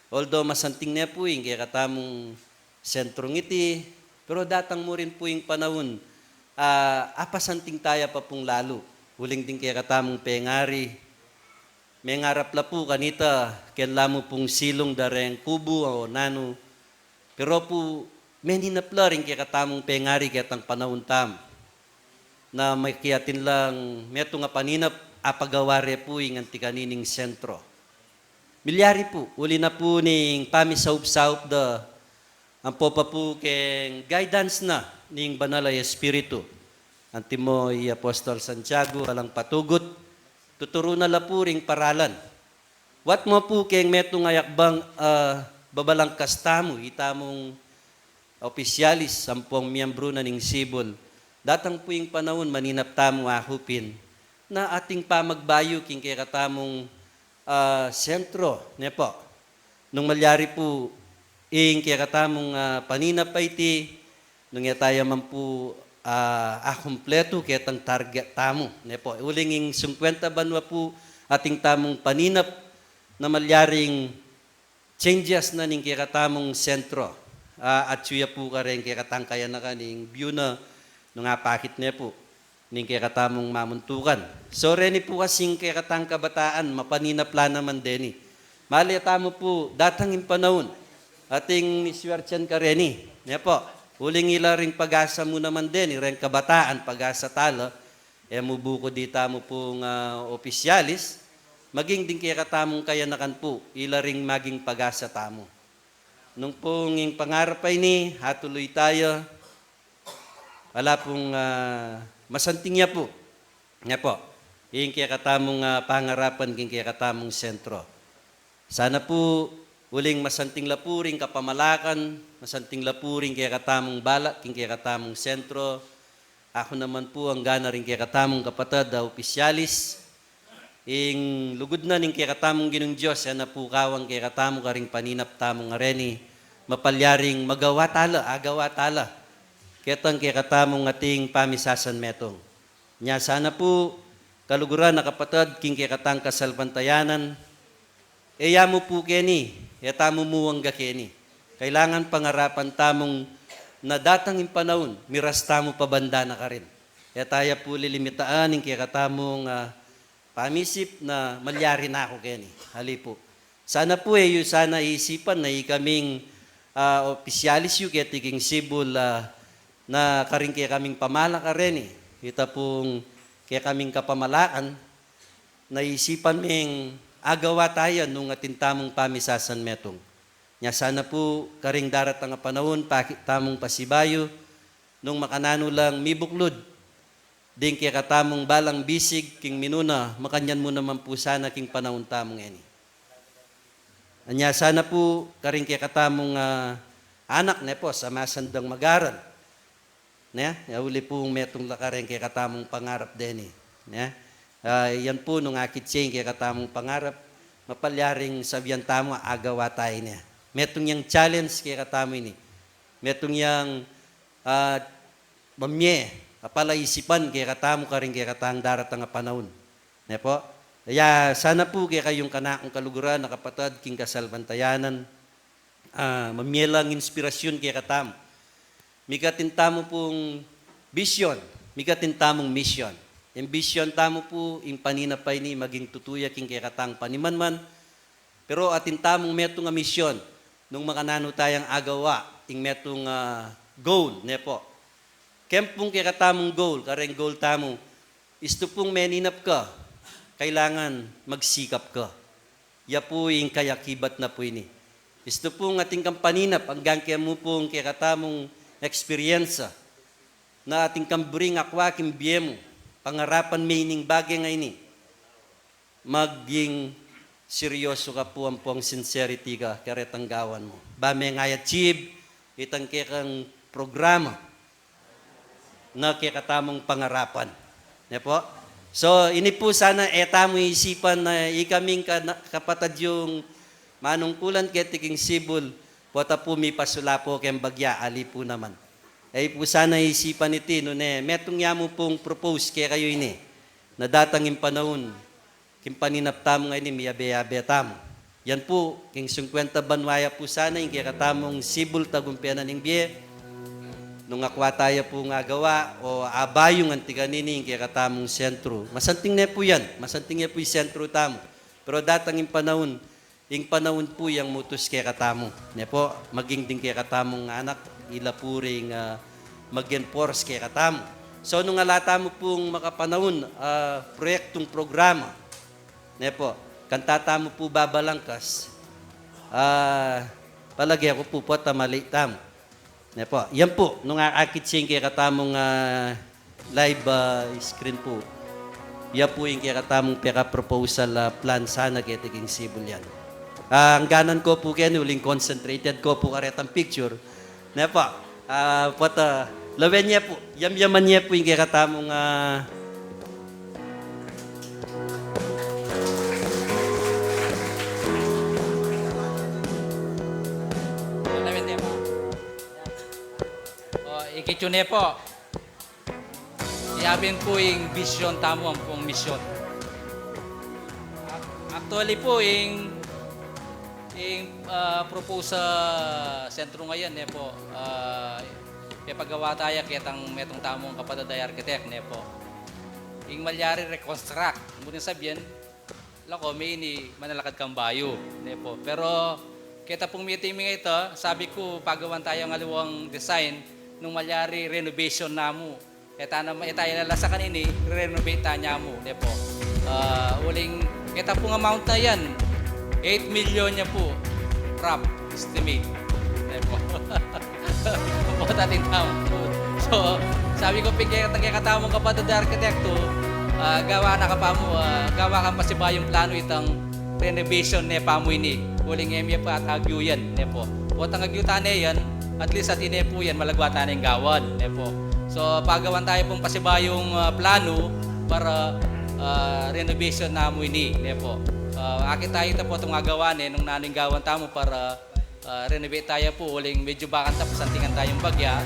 Although masanting ne pu ing kekatamung sentrung iti, pero datang mu rin pu ing panaun, ah, apasanting taya pa pung lalu. Uling ding kekatamung pengari, mengarap la pu kanita, keni la mu pung silung da reng kubu o nanu, pero pu, meninap la ring kekatamung pengari ketang panaun tam. Na makiatin lang metung a paninap, apagawa re pu ing anti kanining sentro. Milyari pu, uli na pu ning pamisaup-saup da, ampo pa pu keng guidance na ning Banal a Espiritu. Antimo i Apostol Santiago, alang patugut, tuturu na la pu ring paralan. Wat mo pu keng metung a yakbang, ah, babalangkas tamu, itamung opisyalis, ampong miyembru na ning Cebu. Datang pu ing panaun, maninap tamu akupin na ating pamagbayu king kekatamung, ah, sentro, ne pu. Nung malyari pu ing kekatamung, ah, paninap a iti, nung e taya man pu, ah, akumpletu ketang target tamu, ne pu. Uling ing singkwenta banua pu atin tamung paninap na malyaring changes na ning kekatamung sentro. Ah, atyu ya pu kareng kekatang kayanakan ing biu na nung apakit ne pu ning kekatamung mamuntukan. So, reni pu kasing kekatang kabataan, mapaninap la naman deni. Maleta mu pu, datang ing panaun, ating miswertian kareni, ne pu. Uling ila ring pag-asa mu naman deni, reng kabataan, pag-asa tala. e mu bukud itamu pung, ah, opisyalis, maging ding kekatamung kayanakan pu, ila ring maging pag-asa tamu. Nung pung ing pangarap a ini, atuluy taya, ala pung, ah, masanting ya pu. Nya pu, ing kekatamung, ah, pangarapan king kekatamung sentro. Sana pu, uling masanting la pu ring kapamalakan, masanting la pu ring kekatamung bala king kekatamung sentro. Aku naman pu, anggana ring kekatamung kapatad a opisyalis, ing lugud na ning kekatamung Ginung Dios, e na pu kawang kekatamu karing paninap tamung areni, mapalyaring magawa tala, agawa tala ketang kekatamung ating pamisasanmetung. Nya sana pu, kaluguran a kapatad king kekatang kasalpantayanan, e ya mu pu keni, e tamu mu angga keni. Kailangan pangarapan tamung na datang ing panaun, miras tamu pa banda na karin. E taya pu lilimitaan ing kekatamung, ah, pamisip na malyari na ku keni. Ali pu. Sana pu e yu sana isipan na ikaming, ah, opisyalis yu keti king Cebu, ah, na karing kekaming pamala kareni, ita pung kekaming kapamalakan, na isipan ming agawa taya nung atin tamung pamisasanmetung. Nya sana pu, karing daratang a panaun, pakit tamung pasibayu, nung makananu lang mibuklud ding kekatamung balang bisig king minuna, makanyan mu naman pu sana king panaun tamu ngeni. Anya sana pu, karing kekatamung, ah, anak, ne pu, sa masandang mag-aral. Ne? Ya uli pung metung la karing kekatamung pangarap deni. Ne? Ah, yan pu, nung akit ya ing kekatamung pangarap, mapalyaring sabian tamu, agawa taya ini. Metung yang challenge kekatamu ini. Metung yang, ah, mamie, apala isipan kekatamu karing kekatang daratang a panaun. Ne pu? Ya, sana pu kekayung kanakung kaluguran a kapatad king kasalpantayanan, ah, mamie lang inspirasyun kekatamu. Migatin tamu pung bisyon, migatin tamung misyon. Ing bisyon tamu pu, ing paninap a ini maging tutu ya king kekatang panimanman, pero atin tamung metung a misyon, nung makananu tayang agawa ing metung a goal, ne pu? Keng pung kekatamung goal, kareng goal tamu, istu pung meninap ka, kailangan magsikap ka. Ya pu ing kayakibat na pu ini. Istu pung atin kang paninap, anggang kemu pung kekatamung eksperyensya, na atin kang buring akwa king bie mu, pangarapan me ining bage a ini. Maging seryoso ka pu ampong sincerity ka karetang gawan mu. Ba me nga i-achieve itang kekang programa na kekatamung pangarapan. Ne pu? So, ini pu sana e tamu isipan na ikaming kana-, kapatad yung manungkulan keti king Cebu, pota pu mipasula pu keng bagya, ali pu naman. E pu sana isipan iti, nune, metung ya mu pung propose kekayu ini, na datang ing panaun, king paninap tamu ngeni, miyabe-yabe tamu. Yan pu, king singkwenta banwa ya pu sana ing kekatamung Cebu, tagumpe na ning bie. Nung akwa taya pung agawa o abayung anti kanini ing kekatamung sentru. Masanting ne pu yan, masanting ne pu ing sentru tamu. Pero datang ing panaun, ing panaun pu yang mutus kekatamu. Ne pu, maging ding kekatamung anak, ila pu ring, ah, mag-enforce kekatamu. So, nung ala tamu pung makapanaun, ah, proyektung programa, ne pu, kanta tamu pu babalangkas, ah, palage ku pu pota mali tamu. Ne pu, yan pu, nung a-, akit sing kekatamung, ah, live, ah, screen pu. Ya pu ing kekatamung peka-proposal, ah, plan sana keti king Cebu yan. Ah, angganan ku pu keni uling concentrated ku pu karetang picture. Ne pu, ah, pota, lawen ye pu, yamyaman ye pu ing kekatamung, ah, lawen ye pu. O, ikit yu ne pu. Yabin pu ing vision tamu ampong mission. Ac-, actually pu, ing, ing, ah, propose, ah, sentru ngeni, ne pu, ah, pepagawa taya ketang metung tamung kapatad a architect, ne pu. Ing malyari reconstruct, mu rin sabyan, lako, me ini manalakad kang bayu, ne pu. Pero keta pung meeting mi ngeni, sabi ku, pagawan taya ng aliwang design nung malyari renovation na mu. E ta na, e ta ilalasakan ini, renovate ta ne mu, ne pu. Ah, uling, keta pung amount na yan, eight million ne pu, rough estimate. Ne pu. Pu, atin tamu pu. So, sabi ku pin kekatamu, kekatamu kapatad a arkitekto, ah, gawa na ka pa mu, ah, gawa kang pasibayung planu itang renovation ne pa mu ini. Uling e mi pa agyu yan, ne pu. Potang agyu ta ne yan, at least atin ne pu yan, malagwa ta neng gawan, ne pu. So, pagawan tayu pung pasibayung, ah, planu para, ah, renovation na mu ini, ne pu. Ah, akit tayu ta pu itang agawa ne nung nanu ing gawan tamu para, ah, renovate tayu pu, uling medyu bakanta, pasantingan tayung bagya,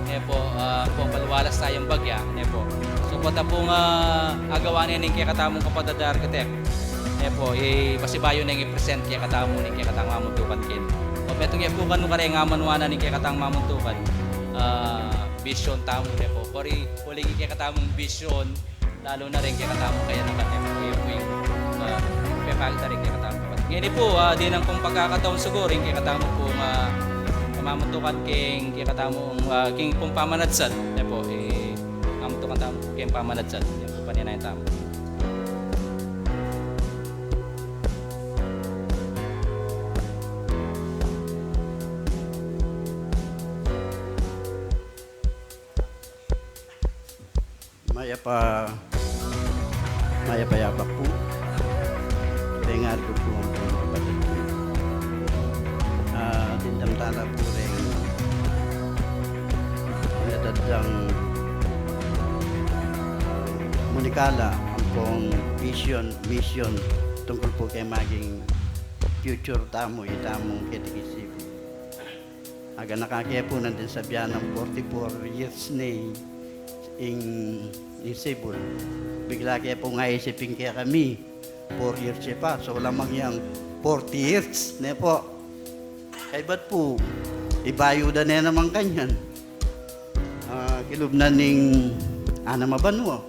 ne pu, ah, pung paluwalas tayung bagya, ne pu. So, pota pung, ah, agawa ne ning kekatamung kapatad a arkitek, ne pu, i pasibayu neng i-present kekatamu ning kekatamung mamuntukan ken. O, metung ya pu kanu kareng amanuan na ning kekatamung mamuntukan, ah, vision tamu, ne pu. Pari, uling kekatamung vision, lalu na ring kekatamung kayanakan, ne pu, ya pu ing, ah, pepakit ta ring kekatamung kapatad. Ngeni pu, ah, dinan kung pagkakataun siguru ring kekatamu pung, ah, mamuntukan keng kekatamung, ah, keng pung pamanadsan, ne pu, i mamuntukan tamu keng pamanadsan, ne pu, paninayan tamu. Mayap a, mayap a yabak pu. Pengarga ku pu ampong kapatad ku. Ah, dimdam tala pu reng, ah, dang munikala ampong vision, mission tungkul pu keng maging future tamu, itamung ketiki Cebu. Aganaka ke pu nandin sa bianang forty-four years ne ing, ing Cebu. Bigla ke pung aisip ing kekami, four years ya pa. So, lamang yang forty years, ne pu. Kaybat pu, ibayu da ne naman kanyan. Ah, kilub na ning anam a banua.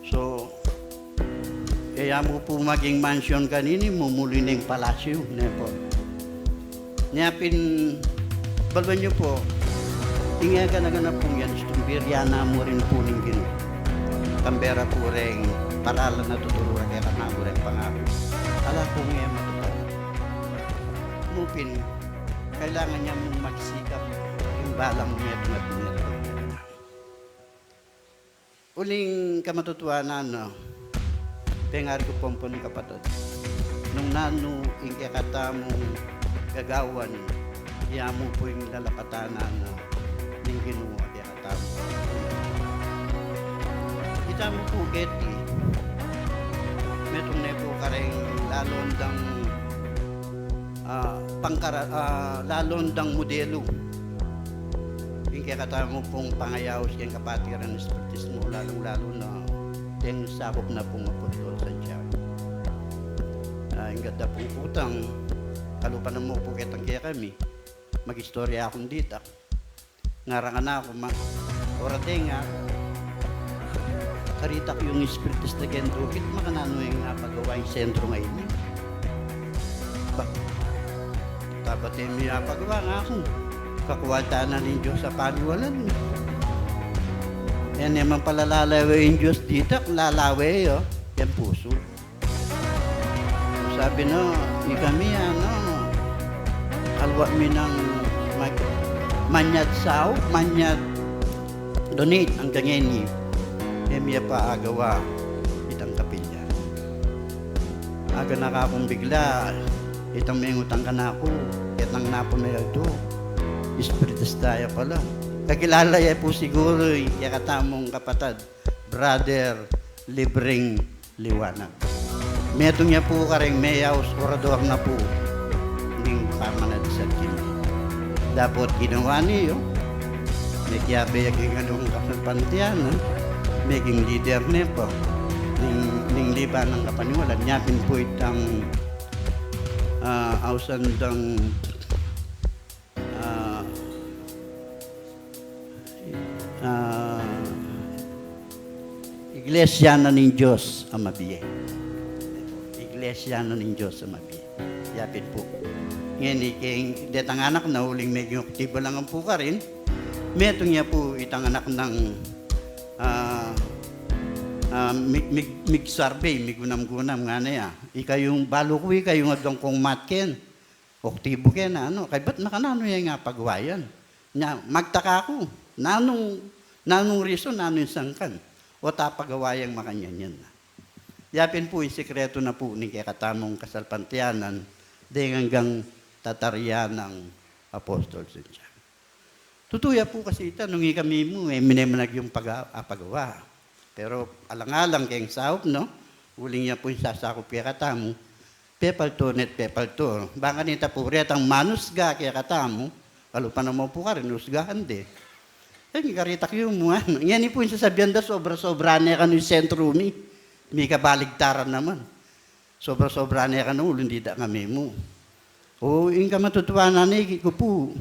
So, e ya mu pu maging mansion kanini, mumuli neng palasyu, ne pu. Nya pin, baluan yu pu, ing e gana-gana pung yan, istung biri na mu rin pu ning Ginu. Kambe ra pu reng paralan a tuturu ra kekatamu reng pangaku. Ala pung e matupad. Mu pin, kailangan ya mung magsikap ing balang metung at metung. Uling kamatutuanan, no, pengarga ku pu ampong kapatad, nung nanu ing kekatamung gagawan, ya mu pu ing lalapatan na ning Ginu a kekatamu. Itamu pu keti, metung ne pu kareng lalung dang, ah, pangkara-, ah, lalung dang modelu ing kekatamu pung pangayaus keng kapatiran espiritismo, lalung-lalu na deng sakup na pung Apostol Santiago. Ah, ing gadda pung kutang, kalupa na mu pu ketang kekami, magistorya kung ditak. Ngarangan na ku, ma-, orating a, karitak yung espiritus na gendukit, makananu ing apagawa ing sentro ngeni? Ba, tabat e mi apagawa, ngaku. Kakualta na ning Dios a paniwalan mi. E ne man pala lalawe ing Dios ditak, lalawe, o, keng pusu. Sabi na, ikami, ano, kalwa mi nang mag-, manyad sau, manyad donate anggang ngeni. E mi ya pa agawa itang kapilya. Aganaka kung bigla, itang mengutang kanaku, ketang napun a yatu, espiritista ya pala. Kakilala ya pu siguru ing kekatamung kapatad, Brother Libreng Liwanag. Metung ya pu kareng mayaus, orador na pu ning pamanadsan keni. Dapot ginawa ne, o, mekiabe ya keng alung kasalpantayanan, o, meging lider ne pu ning, ning liban nang kapaniwalan. Nya pin pu itang, ah, ausan dang, ah, ah, Iglesia na ning Dios a mabie. Iglesia na ning Dios a mabie. Ya pin pu. Ngeni keng detang anak na, uling meging aktibo la ngan pu karin, metung ya pu itang anak nang Ah, ah, mig, mig, mig-survey, migunam-gunam ngana ya. Ikayung, balu ku ikayung adwang kung mat ken, oktibu ken, nanu, kaybat makananu ya ing apagawa yan? Nya, magtaka ku, nanung, nanung reason, nanung sangkan? O't apagawa yang makanyan yan? Ya pin pu ing sikretu na pu ning kekatamung kasalpantayanan, deng anggang tatarian nang Apostol Santiago. Tutu ya pu kasi ita, nung ikami mu, e, mine mu na agyang paga-, apagawa. Pero alang-alang keng saup, no? Uling ya pu ing sasakup kekatamu, pepaltu ne't pepaltu. Bang kanita pu retang manusga kekatamu, kalupa na mu pu karin, usgahan de. E, karita yu mu, ano? Ngeni pu ing sasabian da, sobra-sobra ne kanu ing sentru mi. Mika baligtaran naman. Sobra-sobra ne kanu, uling dinan kami mu. O, ing kamatutuanan ne, ikit ku pu,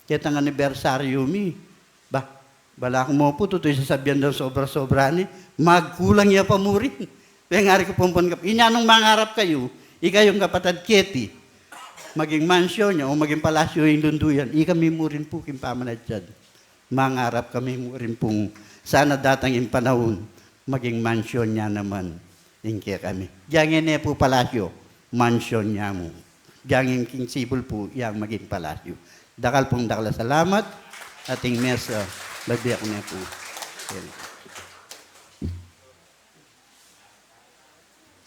ketang anibersaryu mi. Ba, balaku mu pu, tutu ing sasabian dang sobra-sobra ne, magkulang ya pa mu rin. Pengari ku pung pangap, inya nung mangarap kayu, ikayung kapatad keti, maging mansyon ya o maging palasyo ing lundu yan, ikami mu rin pu king pamanadyat. Mangarap kami mu rin pung sana datang ing panaun, maging mansyon ya naman ing kekami. Diyang ne pu palasyo, mansyon ya mu. Diyang ing king sibul pu, yang maging palasyo. Dakal pung dakal a salamat, ating mesa, babie ku ne pu.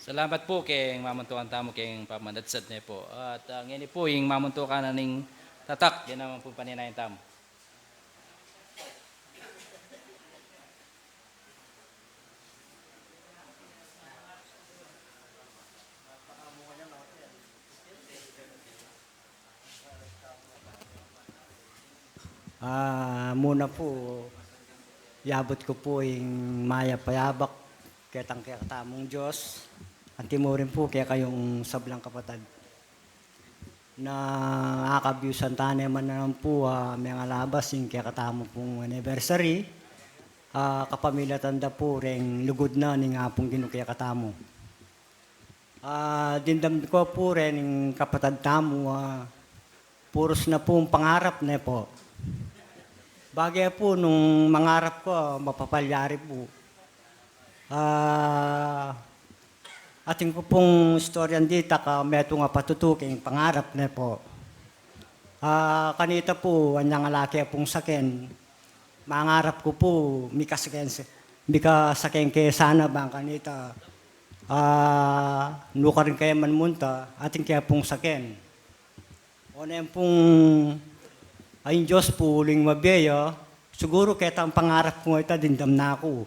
Salamat pu keng mamuntukan tamu keng pamanadsad ne pu. At, ah, ngeni pu, ing mamuntukan na ning tatak, yan naman pu paninayan tamu. Ah, muna pu, yabut ku pu ing mayap a yabak ketang kekatamung Dios, anti mu rin pu kekayung sablang kapatad. Na akabiusan tane man naman pu, ah, mengalabas ing kekatamu pung anniversary, ah, kapamilatan da pu reng lugud na ning Apung Ginu kekatamu. Ah, dimdam ku pu reng kapatad tamu, ah, purus na pung pangarap ne pu. Bage pu nung mangarap ka, mapapalyari pu. Ah, atin ku pung istoryan ditak, ah, metung a patutu keng pangarap ne pu. Ah, kanita pu, anyang ala ke pung saken, mangarap ku pu, mika saken se-, mika saken ke sana bang kanita, ah, nukarin ke man munta, atin ke pung saken. Onen pung, ay, ing Dios pu uling mabie ya, siguru ketang pangarap ku ita dimdam na ku.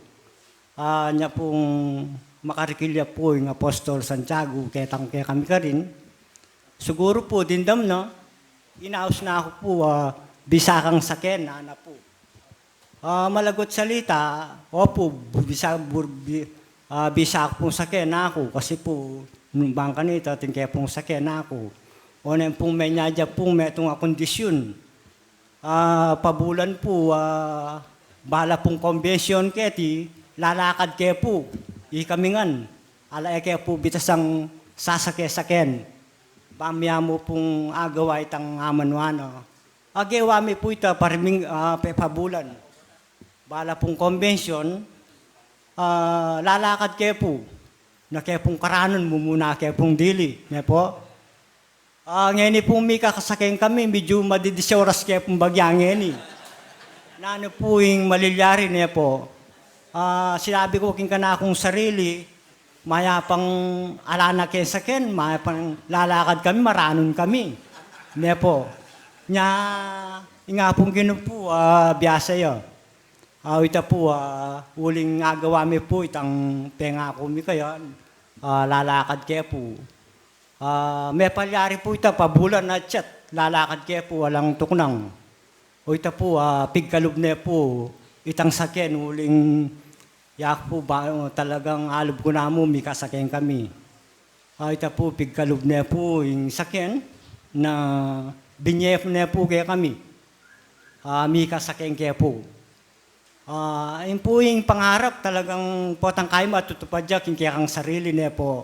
Ah, nya pung makarikil ya pu ing Apostol Santiago, ketang kekami karin. Siguru pu dimdam na, inaus na ku pu, ah, bisa kang saken, nana pu. Ah, malagut salita, opu, bisa, bur-, bi-, ah, bisa ku pung saken aku, kasi pu, nung bang kanita, atin ke pung saken aku. Onen pung menyadya pung metung a kondisyun. Ah, pabulan pu, ah, bala pung kombensyon keti, lalakad ke pu, ikami ngan, ala e ke pu bitasang sasake-saken. Bang miyamu pung agawa itang amanu-anu. Agewa mi pu ita pariming, ah, pepabulan. Bala pung kombensyon, ah, lalakad ke pu, na ke pung karanun, mumuna ke pung dili, ne pu. Ah, ngeni pung mika saken kami, medyu madidis ya oras ke pung bagya ngeni. Nanu pu ing malilyari, ne pu? Ah, sinabi ku king kanakung sarili, mayapang ala na keng saken, mayapang lalakad kami, maranun kami. Ne pu? Nya, ing Apung Ginu pu, ah, biasa ya. Ah, ita pu, ah, uling agawa mi pu itang pengaku mi kaya, ah, lalakad ke pu. Ah, mepalyari pu ita pabulan a chat, lalakad ke pu alang tuknang. O ita pu, ah, pigkalub ne pu itang saken uling yaku pu ba, talagang alub ku namu mika saken kami. Ah, ita pu pigkalub ne pu ing saken na binye ne pu kekami. Ah, mika saken ke pu. Ah, ing pu ing pangarap talagang potang kayu matutupad ya king kekang sarili ne pu.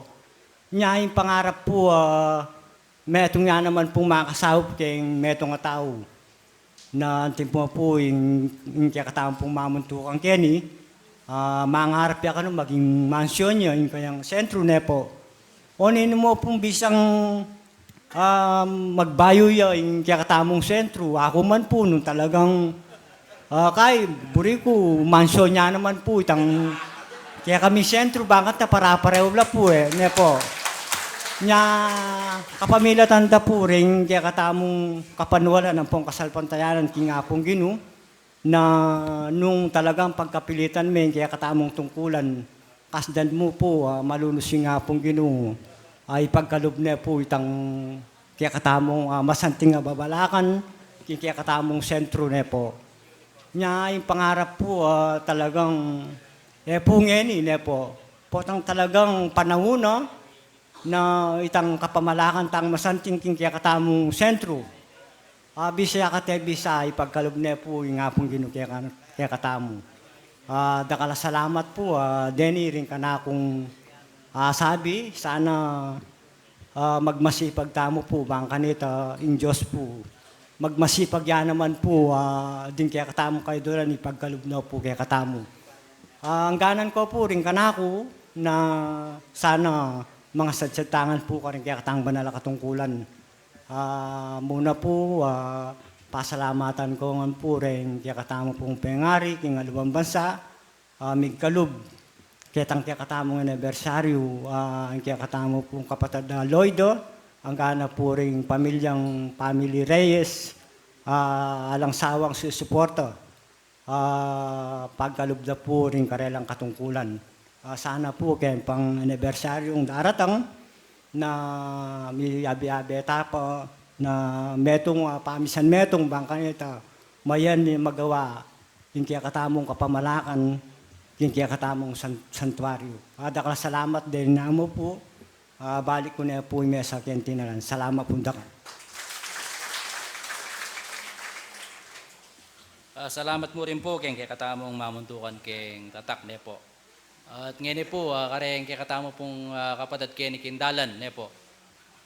Nya ing pangarap pu, ah, metung ya naman pung makasaup keng metung a tau. Na antimpo pu ing, ing kekatamu pung mamuntukan keni, Ah, mangarap ya kanu maging mansyon ya ing kayang sentru, ne po. O ninu mu pung bisang, ah, magbayu ya ing kekatamung sentru, aku man pu nung talagang, ah, kay buri ku mansyon ya naman pu itang kekami sentru, bakanta pare-parehu la pu e, ne po. Nya kapamilatan da pu ring kekatamung kapanwalan ampong kasalpantayanan king Apung Ginu, na nung talagang pagkapilitan me ing kekatamung tungkulan, kasdan mu pu, ah, malunus ing Apung Ginu, ah, ipagkalub ne pu itang kekatamung, ah, masanting a babalakan king kekatamung sentru, ne po. Nya ing pangarap pu, ah, talagang, e pu ngeni, ne po, potang talagang panaun na na itang kapamalakan tang masanting king kekatamung sentru. Ah, bisa ya kate bisa, ipagkalub ne pu ing Apung Ginu keka-, kekatamu. Ah, dakal a salamat pu, ah, deni ring kanakung, ah, sabi, sana, ah, magmasipag tamu pu, bang kanita ing Dios pu magmasipag ya naman pu, ah, ding kekatamung kayudulan, ipagkalub na pu kekatamu. Ah, angganan ku pu ring kanaku na sana mangasadsadtangan pu karing kekatang banal a katungkulan. Ah, muna pu, ah, pasalamatan ku ngan pu ring kekatamu pung pengari king aluwang bansa, ah, migkalub ketang kekatamung anibersaryu, ah, ing kekatamu pung kapatad a Loido, anggana pu ring pamilyang Family Reyes, ah, alang sawang susuporta, ah, pagkalub da pu ring karelang katungkulan. Ah, sana pu keng pang-anibersaryung daratang na miyabe-yabe ta pa na metung, ah, pamisan metung bang kanita mayan mi magawa ing kekatamung kapamalakan king kekatamung san-, santuaryu. Ah, dakal a salamat deni namu pu. Ah, balik ku ne pu ing mesa keng tinalan. Salamat pung dakal. Ah, salamat mu rin pu keng kekatamung mamuntukan keng tatak, ne po. At ngeni pu, ah, kareng kekatamu pung, ah, kapatad keni king dalan, ne po.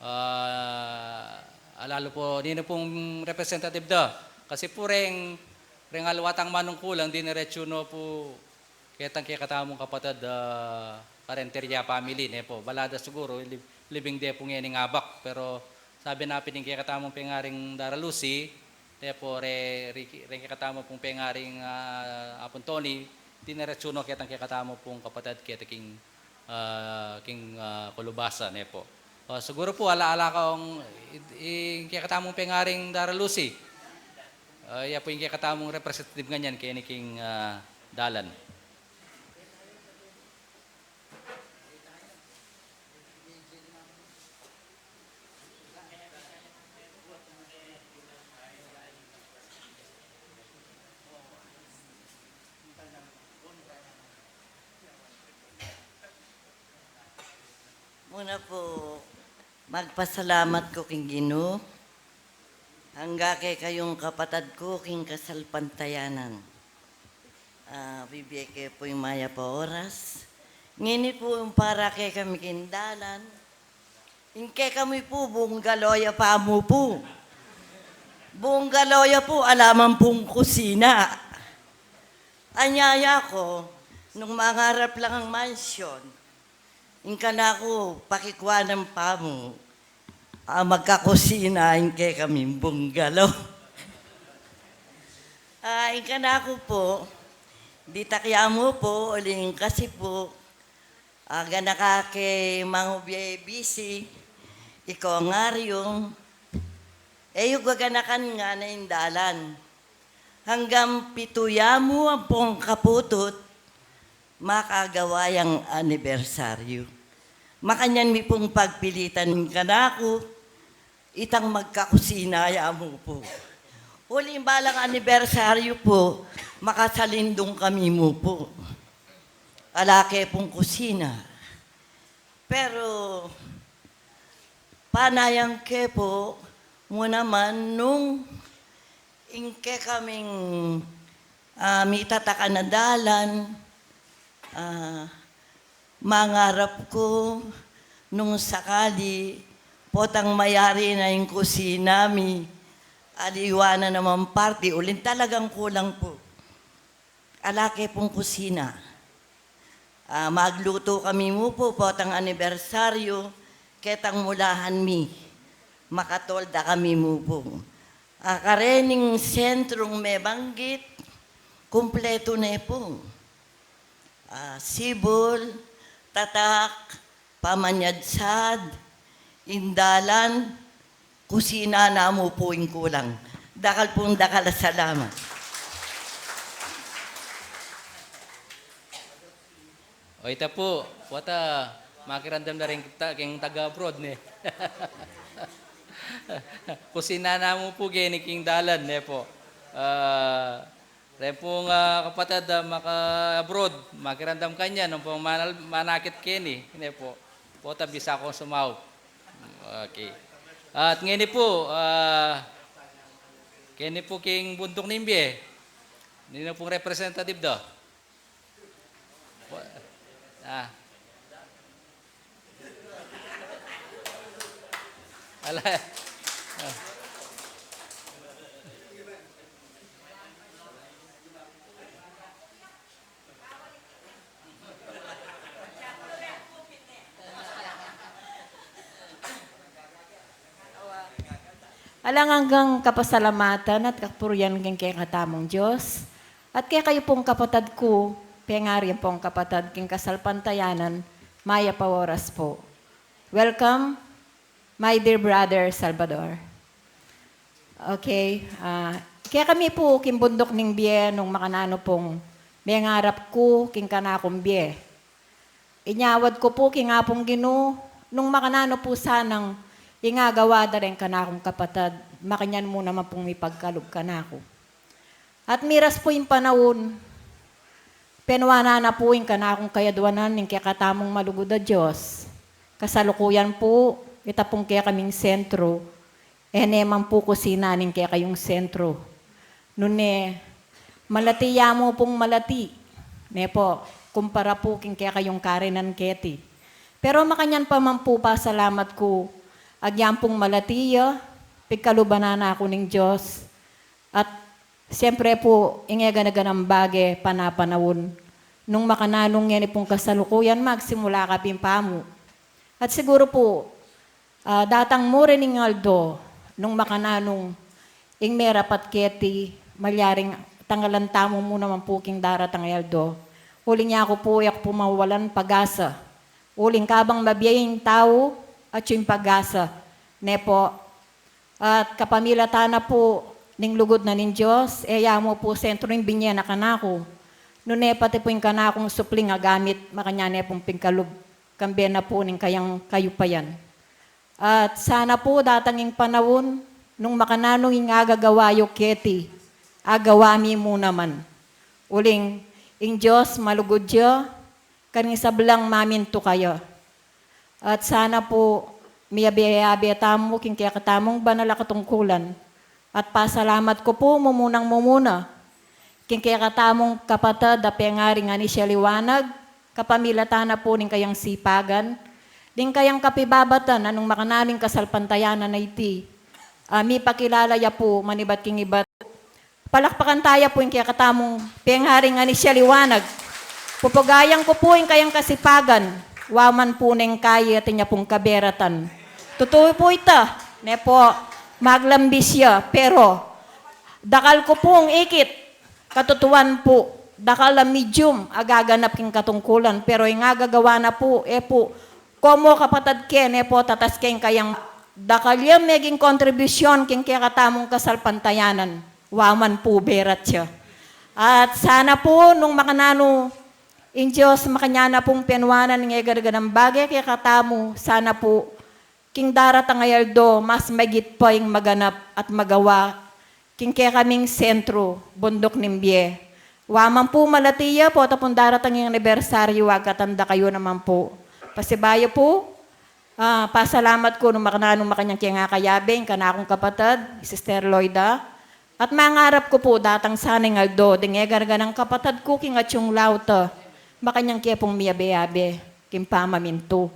Ah, alalu pu, ninu pung representative da. Kasi pu reng, reng aliwa tang manungkulan, diniretsu no pu ketang kekatamung kapatad, ah, Carrenteria family, ne po. Bala da siguru, li-, libing de pu ngening abak. Pero sabi na pin ning kekatamung pengaring Dara Lucy, ne po, re-, re-, reng kekatamu pung pengaring, ah, Apung Tony, diniretsu no ketang kekatamu pung kapatad keta king, ah, king, ah, Colubasa, ne po. O, siguru pu, ala-ala kang i-, i-, kekatamung pengaring Dara Lucy. Ah, iya pu ing kekatamung representative nganyan keni king, ah, dalan. Muna pu, magpasalamat ku king Ginu, angga kekayung kapatad ku king kasalpantayanan. Ah, bibie ke pu ing mayap a oras. Ngeni pu ing para kekami king dalan, ing kekami pu, bungalow ya pa mu pu. Bungalow ya pu, ala man pung kusina. Anyaya ku, nung mangarap lang ing mansyon, ing kanaku, pakikuanan pa mu, ah, magkakusina ing kekaming bungalow. Ah, ing kanaku pu, ditak ya mu pu, uling kasi pu, ah, ganaka ke Mang Obie Bisi, ikaw ngariung, e yu gaganakan ngana ing dalan. Hanggang pitu ya mu ampong kaputut, makagawa yang anibersaryu. Makanyan mi pung pagpilitan ing kanaku, itang magkakusina ya mu pu. Uling balang anibersaryu pu, makasalindung kami mu pu. Ala ke pung kusina. Pero, panayan ke pu, mu naman nung ing kekaming, ah, mitatakan a dalan, ah, mangarap ku nung sakali potang mayari na ing kusina mi, aliwa na naman parti, uling talagang kulang pu. Ala ke pung kusina. Ah, magluto kami mu pu, potang anibersaryu, ketang mulahan mi. Makatolda kami mu pu. Ah, karening sentrung mebanggit, kumpletu ne pu. Ah, sibul, tatak, pamanyadsad, ing dalan, kusina na mu pu ing kulang. Dakal pung dakal a salamat. O, ita pu, pota makiramdam na rin kita, keng taga-abroad, ne? Kusina na mu pu, geni king dalan, ne pu? Ah, ren pung, ah, kapatad, ah, maka-abroad, makiramdam kanyan, nung pung manal-, manakit keni, ne pu? Pota bisa kung sumaup. Okay. At ngeni pu, ah, keni pu king Bunduk ning Bie. Ninu pung representative da? Ah. Ala. Ah. Alang anggang kapasalamatan at kapurian king kekatamung Dios, at kekayu pung kapatad ku, pengari pung kapatad king kasalpantayanan, mayap a oras pu. Welcome, my dear brother Salvador. Okay, ah, kekami pu king Bunduk ning Bie, nung makananu pung mengarap ku king kanakung bie, inyawad ku pu king Apung Ginu, nung makananu pu sanang ing agawa da reng kanakung kapatad, makanyan mu naman pung mipagkalub kanaku. At miras pu ing panaun, penuanan na pu ing kanakung kayadwanan ning kekatamung malugud a Dios. Kasalukuyan pu, ita pung kekaming sentru, e ne man pu kusina ning kekayung sentru. Nune, malati ya mu pung malati, ne pu, kumpara pu king kekayung karinan keti. Pero makanyan pa man pu pasalamat ku, agyang pung malati ya, pigkaluban na ku ning Dios. At siyempre pu, ing e gana-ganang bage, panapanaun, nung makananu ngeni pung kasalukuyan, magsimula ka pin pamu. At siguru pu, ah, datang mu rin ing aldo, nung makananu ing merapat keti, malyaring tangalan tamu mu naman pu king daratang a aldo. Uling yaku pu, e ku pu mawalan pag-asa. Uling kabang mabie ing tau, atyu ing pag-asa. Ne pu, at kapamilatan na pu ning lugud na ning Dios, e ya mu pu sentru ing binie na kanaku. Nune pati pu ing kanakung supling a gamit, makanyan ne pung pigkalub, kambe na pu ning kayang kayupayan. At sana pu datang ing panaun, nung makananu ing agagawa yu keti, agawa mi mu naman. Uling, ing Dios malugud ya, karing sablang mamintu kaya. At sana pu, miyabe-yabe tamu king kekatamung banal a katungkulan. At pasalamat ku pu mumunang mumuna king kekatamung kapatad a pengaring Anicia Liwanag, kapamilatan na pu ning kayang sipagan, ning kayang kapibabatan, nung makananu ing kasalpantayanan a iti, ah, mipakilala ya pu manibat king ibat. Palakpakan taya pu ing kekatamung pengharing Anicia Liwanag. Pupugayan ku pu ing kayang kasipagan, wa man pu neng kayi atin ya pung kaberatan. Tutu pu ita, ne pu, maglambis ya, pero dakal ku pung ikit, katutuan pu, dakal a medium a gaganap king katungkulan, pero ing agagawa na pu, e pu, komo kapatad ke, ne pu, tatas ke ing kayang dakal ya meging kontribusyon king kekatamung kasalpantayanan. Wa man pu berat ya. At sana pu nung makananu ing Dios, makanyan na pung penuanan ing e gana-ganang bage kekatamu, sana pu king daratang a aldo mas maigit pa ing maganap at magawa king kekaming sentru, Bunduk ning Bie. Wa man pu malati ya, pota pung daratang ing anibersaryu, agkatan da kayu naman pu. Pasibayu pu, ah, pasalamat ku nung makananu makanyan keng akayabe ing kanakung kapatad, Sister Loida. At mangarap ku pu datang sana ing aldo ding e gana-ganang kapatad ku king atyung laut a makanyan ke pung miyabe-yabe king pamamintu.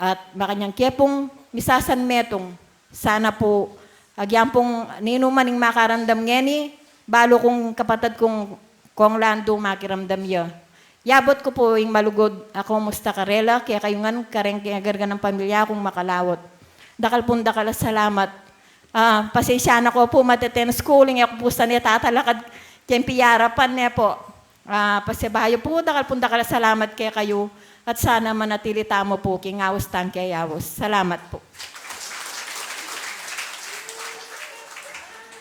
At makanyan ke pung misasanmetung, sana pu, agyang pung ninu man ing makaramdam ngeni, balu kung kapatad kung Kong Lando makiramdam ya. Yabut ku pu ing malugud a kumusta karela, kekayu ngan, kareng kekagargan nang pamilya kung makalaut. Dakal pung dakal a salamat. Ah, pasensya na ku pu, mate-ten school, ing e ku pu sa ne tatalakad keng piyarapan ne pu. Ah, pasibayu pu, dakal pung dakal a salamat kekayu, at sana manatili tamu pu king aus tang keyaus. Salamat pu.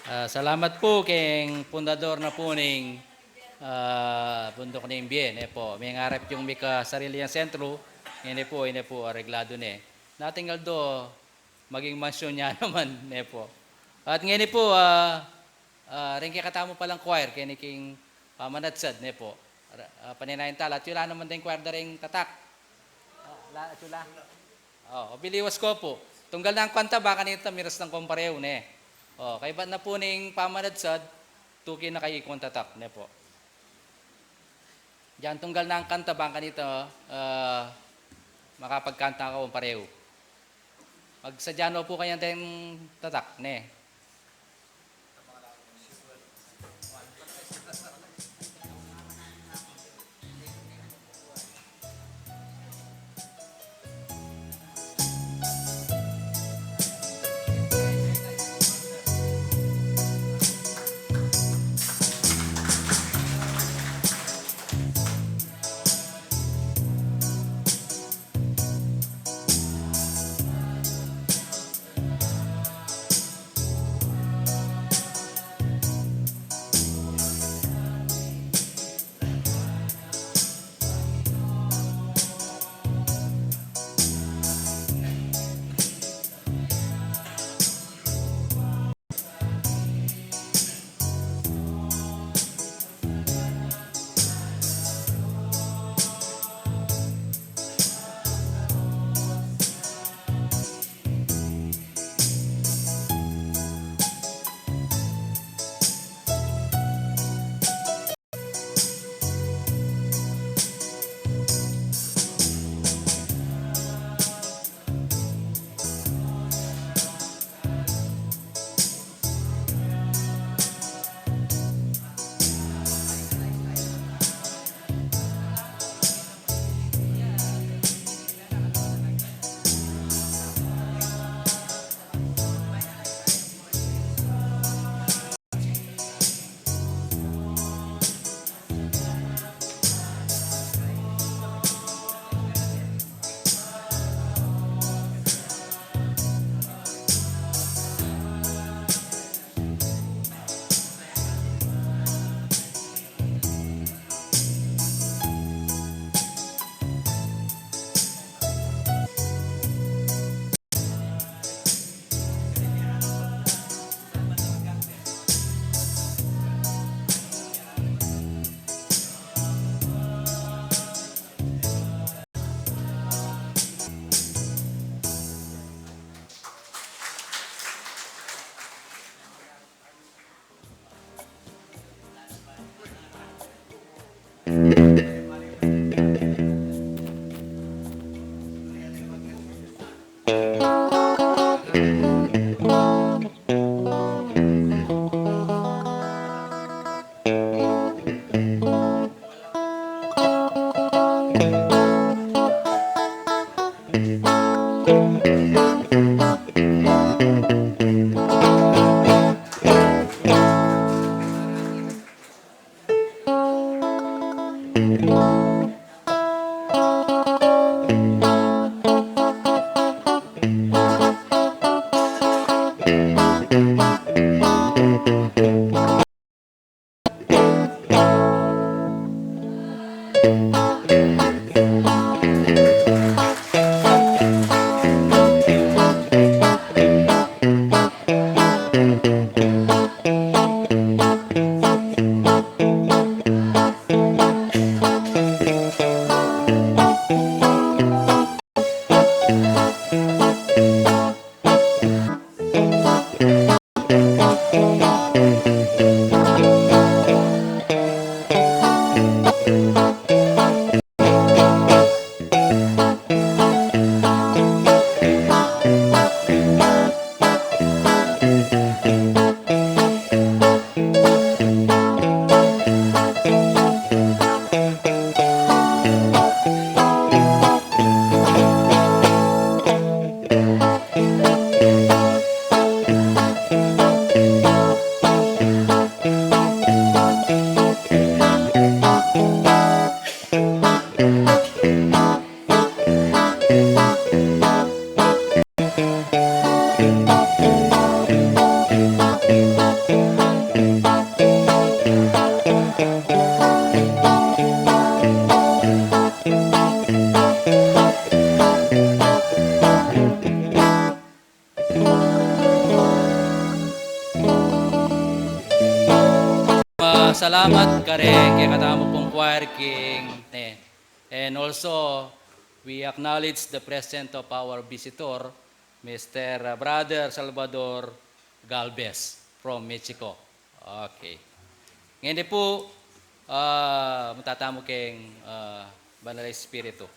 Ah, salamat pu keng pundador na pu ning, ah, Bunduk ning Bie, ne pu. Mengarap yung mika sarili yang sentro, ngeni pu, ini pu, areglado ne. Nating aldo, maging mansyon ya naman, ne pu. At ngeni pu, ah, ah, reng kekatamu palang choir, keni king pamanadsad, ne pu. Ra-, ah, paninayan tala, at yula naman deng choir da reng tatak. Ah, la, at yula. O, biliwas ku pu. Tunggal nang kanta, baka nita miras nang kong pareu, ne. O, kaybat na pu ning pamanadsad, tuki na kayu kung tatak, ne pu. Diyan tunggal nang kanta, baka nita, ah, makapagkanta kong pareu. Magsadya no pu kayang deng tatak, ne. Salamat karing kekatamu pung choir king, eh, and also, we acknowledge the presence of our visitor, Mister, uh, Brother Salvador Galvez from Mexico. Okay. Ngeni pu, ah, mutatamu keng, ah, Banal a Espiritu.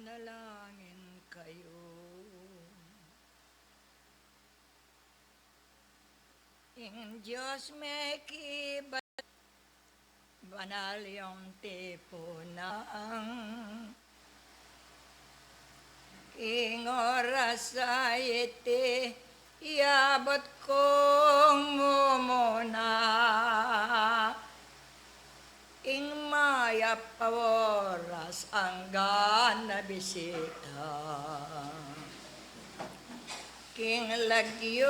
Menalangin kayu. Ing Dios mekibat banal yung tipunan. King oras a iti, yabut kung mumuna. Ing mayap a oras anggang na bisita. King lagyu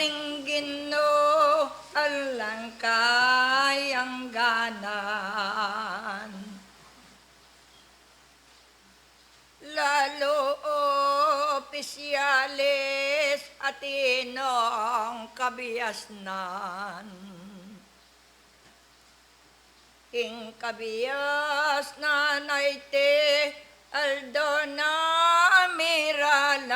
ning Ginu alang kayangganan. Lalu opisyalis atin nong kabiasnan. Ing kabiasnan a iti aldo na miralan.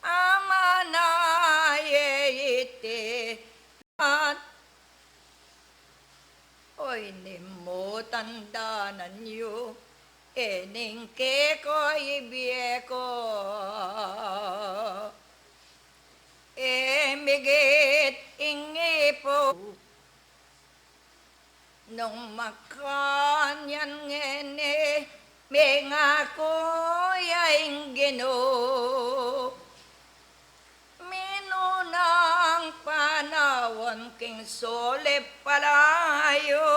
Amana ye iti at oy, nimutan da na yu, e ning keko ibie ko. E migit ing ipu. Nung makanyan ngeni, mengaku ya ing Ginu. Minunang panaun king sulip palayu.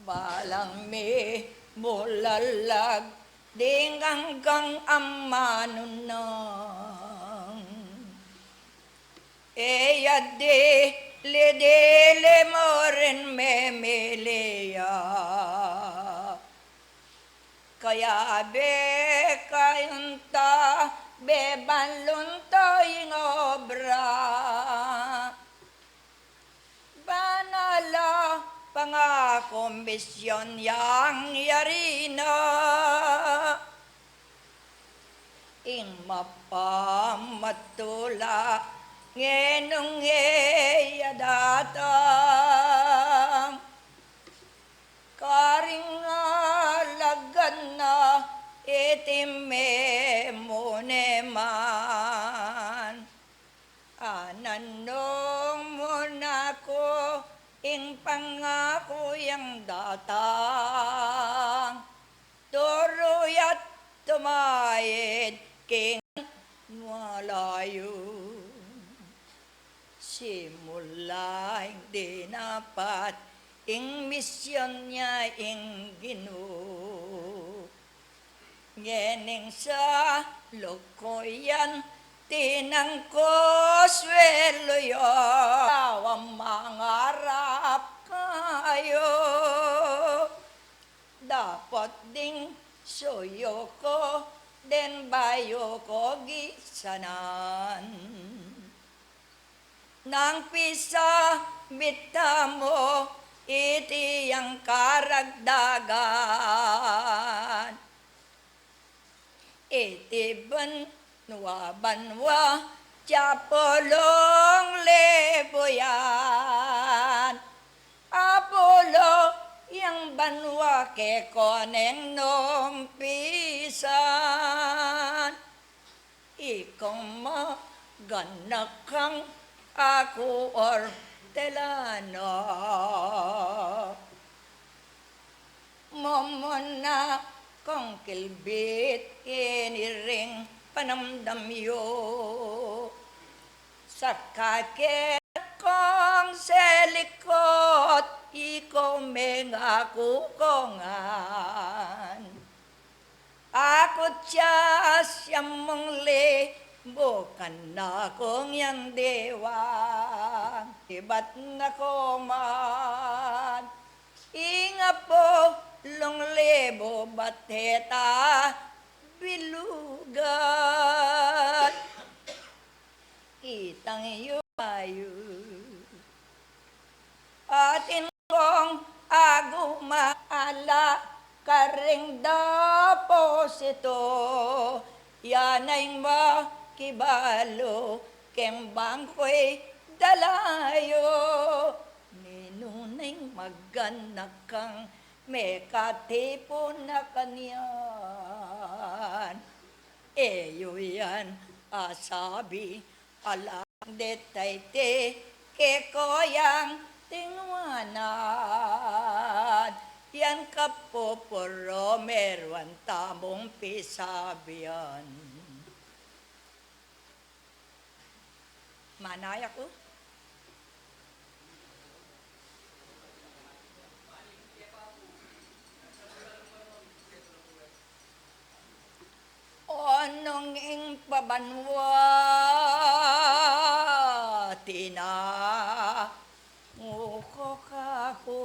Balang mimulalag ding anggang amanu nang. E ya dili-dili mu rin memili ya. Kaya be kayunta, bebanlun ta ing obra. Banal a pangaku, misyon yang yari na. Ing mapamatula ngenung e ya datang. Karing alagad na iti memuneman. Ananung mu na ku ing pangaku yang datang. Turu ya't tumayid king malayu. Simula ing dinapat ing misyon ya ing Ginu. Ngening sa lukuyan tinang ku swelu ya. Awa mangarap kayu. Dapot ding suyu ku den bayu ku gisanan. Nang pisabit tamu iti yang karagdagan. Iti banwa, banwa, ya pulung libu yan. Apulu yang banwa keko neng numpisan. Ikong maganakang aku ortelana. Mumuna kong kilbit ini ring panamdam yu. Sa kaket kong selikot, ikong mengaku kongan. Aku ya siamung libu, kanakung yang dewa. Ibat na koman. Ing apulung libu bat heta bilugan. Itang yu ayu. Atin kong aguma ala karing deposito, ya na ing makibalu keng bangkuy dalayu. Ninu na ing maganakang mekatipun na kanyan? E yu yan asabi, alang deta iti keko yang tinguanan, yan kapupuru meruan tamung pisabian. Manaya ku. banua, tinamu ko kaku.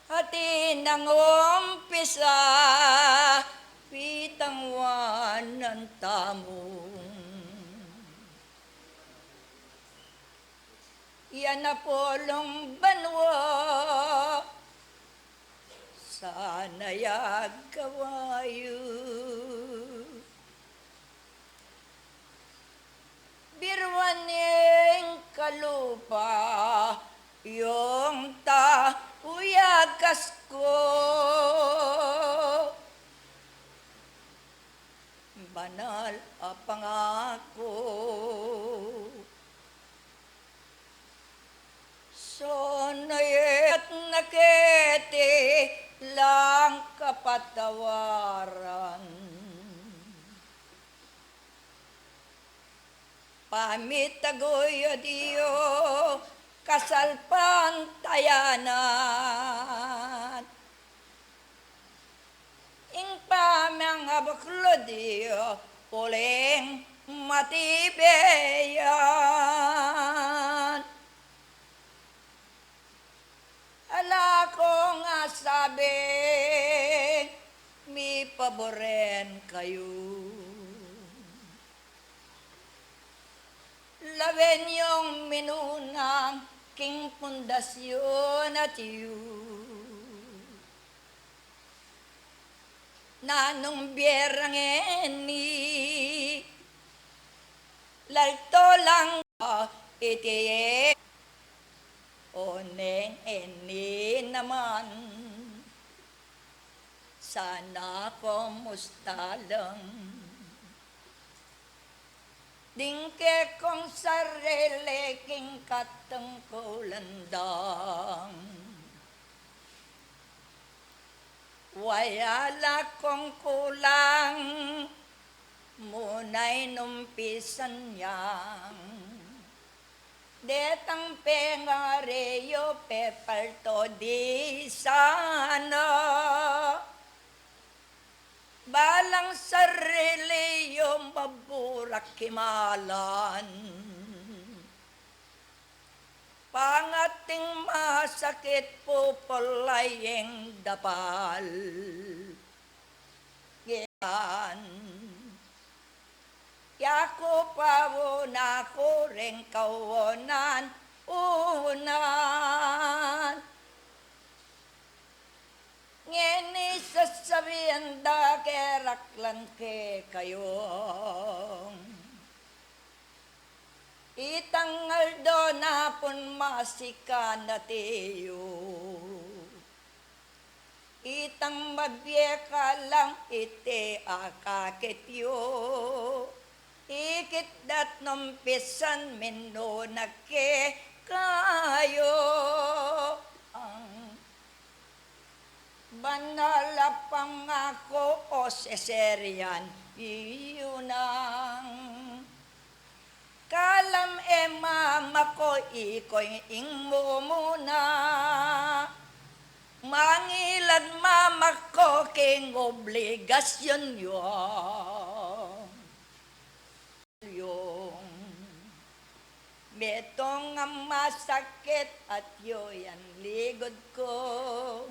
Atin nang umpisa, pitanguan tamu. Yan a pulung banua, sana ya gawa yu. Biruan ing kalupa, yung tau ya kasku. Banal a pangaku. Sana ya at naketi lang kapatawaran. Pamitaguyud yu kasalpantayanan. Ing pamangabuklud yu uling matibe yan. Ala kung asabing mipaburen kayu. Lawen yung minunang king pundasyun at yu. Nanung bie ra ngeni, lalto lang iti, oneng ini naman, sana kumusta lang. Ding kekong sarili king katungkulan dang wala la kong kulang, munay numpisan yang detang pengari yu pepalto di sana. Balang sarili yu maburak kimalan. Pangating masakit pupulay ing dapal. Yan. Yaku pa una ku ring kaunan-unan. Ngeni sasabian da keraklan kekayu, itang aldo na pun masikan na tiyu. Itang mabie ka lang iti akakit yu, ikit dat numpisan minuna kekayu. Ang banal a pangaku, o seserian yu nang kalam e mama ku, iko ing mumuna. Mangilad mama ku king obligasyun yu. Yung metung a masakit at yu yan ligud ku.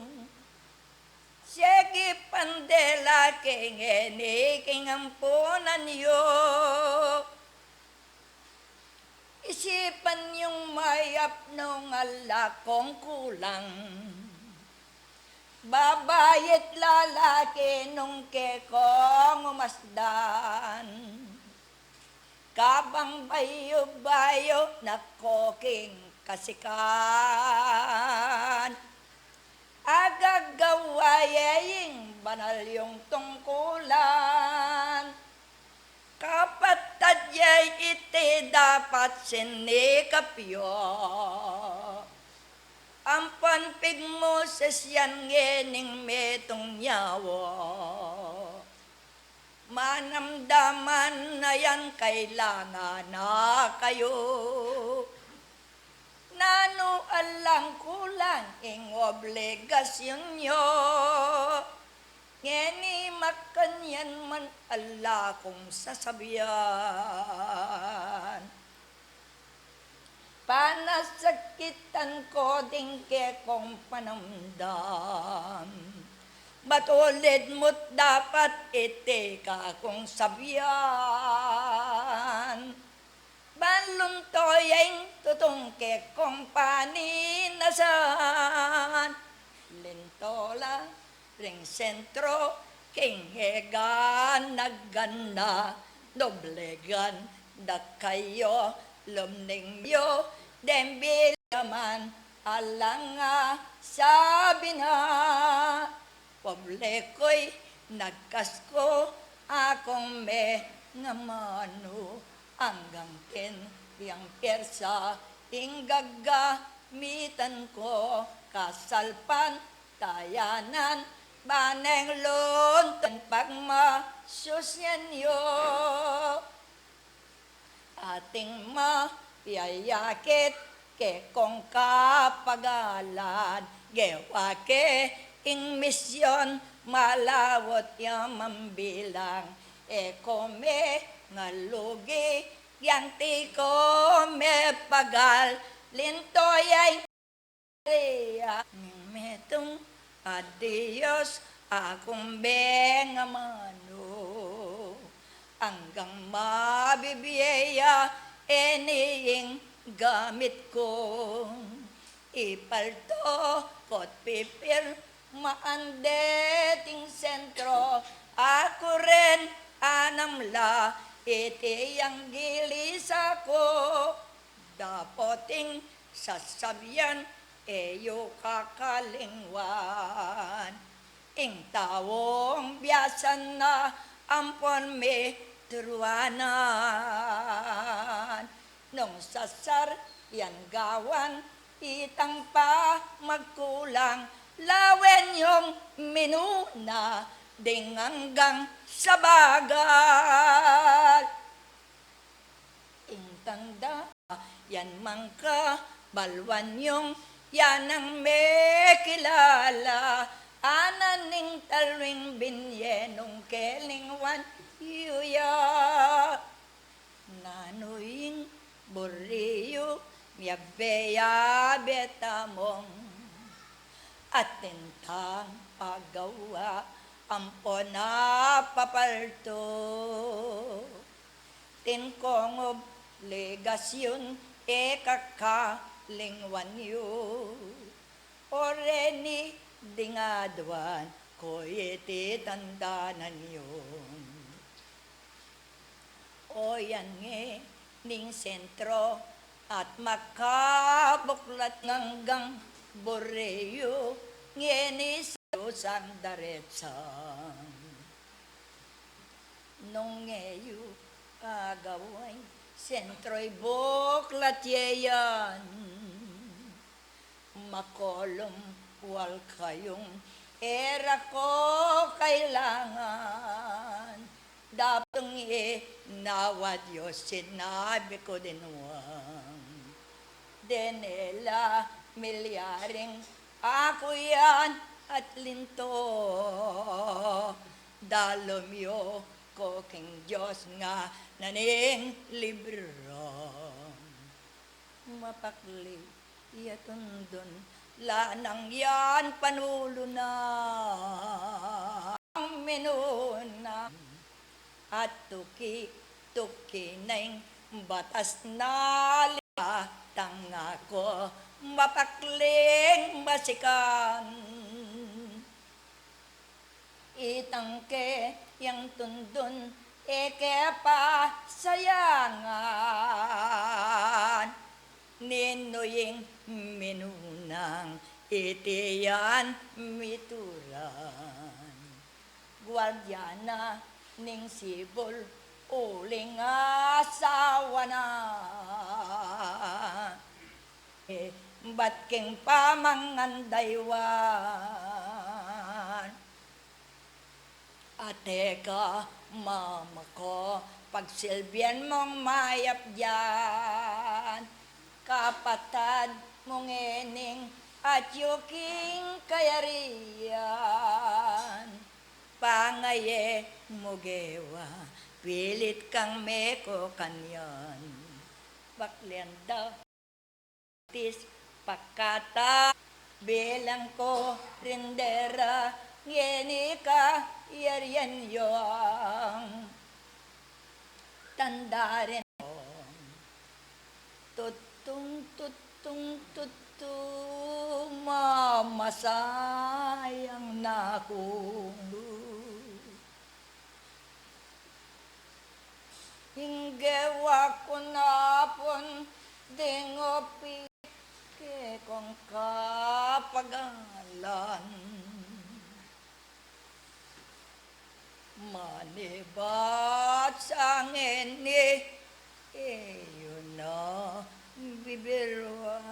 Sige pandela ke ngeni king ampunan yu. Isipan yung mayap nung ala kong kulang. Babayit lalaki nung kekong umasdan. Kabang bayu-bayu na ku king kasikan, agagawa ye ing banal yung tungkulan. Kapatad ye, iti dapat sinikap yu. Ampon pigmusis yan ngening metung nyawa. Manamdaman na yan kailangan na kayu. Nanu alang kulang ing obligasyun yu. Ngeni makanyan man ala kung sasabian. Panasakitan ko ding kekong panamdam. Matulid mu't dapat iti kakung sabian. Balunto ya ing tutung kekong paninasan. Linto la ring sentro, king egan na gana, doblegan da kayu, lumning yu, dembil yaman, alang a sabi na. Poble ku'y nagkasku, akung mengamanu, anggang ken yang pyersa ing gagamitan ku, kasalpantayanan, baneng luntuan pagmasusyan yu. Ating mapiyayakit kekong kapagalan, gewa ke ing misyon, malawut ya mambilang, e ku mengalugi, yang ti ku mepagal, linto ya ing Maria, ning metung a Dios, akung mengamanu, anggang mabibie ya, e ne ing gamit kung ipalto ku't pipirmaan deting sentro, aku ren anam la iti yang gilisa ku. Dapot ing sasabian, e yu kakalingwan. Ing taung biasa na ampon mituruanan. Nung sasar yan gawan, itang pa magkulang, lawen yung minuna ding anggang sabagal. Ing tanda yan mangkabaluan yung yan ang mekilala, anan ning talwing binye nung kelingwan yu ya. Nanu ing buri yu, miyabe-yabe tamung atin tang pagawa, ampon a papalto. Atin kung obligasyun, e kakalingwan yu. O reni, ding aduan ku iti tandanan yu. O yan ngening sentro at makabuklat nganggang buri yu, ngeni sa lusang daretsang. Nung e yu agaway, sentro'y buklat ye yan. Makolum wal kayung e ra ko kailangan. Daptung inawad yu sinabi ku din wang. Dene la milyaring aku yan at linto. Dalum yu ku king Dios ngana ning libro. Mapakli ya tundun, lanang yan panulu na minuna. At tuki-tuki na ing batas na liwa, tang aku mapakling basikan. Itang keyang tundun e ke pasayangan, ninu ing minunang iti yan mituran. Guardia na ning sibul uling asawa na. E, bat king pamangandaywan. Ate ka, mama ko, pagsilbian mung mayap dian. Kapatad mu ngening atyu king kayarian. Pangaye mu gewa, pilit kang meko kanyan. Baklian da tis pakata bilang ko rindera, ngeni ka yarian yang tandaren. Tutung, tutung, tutung, mamasayang na ku. Ing gewa ku na pun ding upit kekong kapagalan. Manibat sa ngeni, e yu na bibiruan.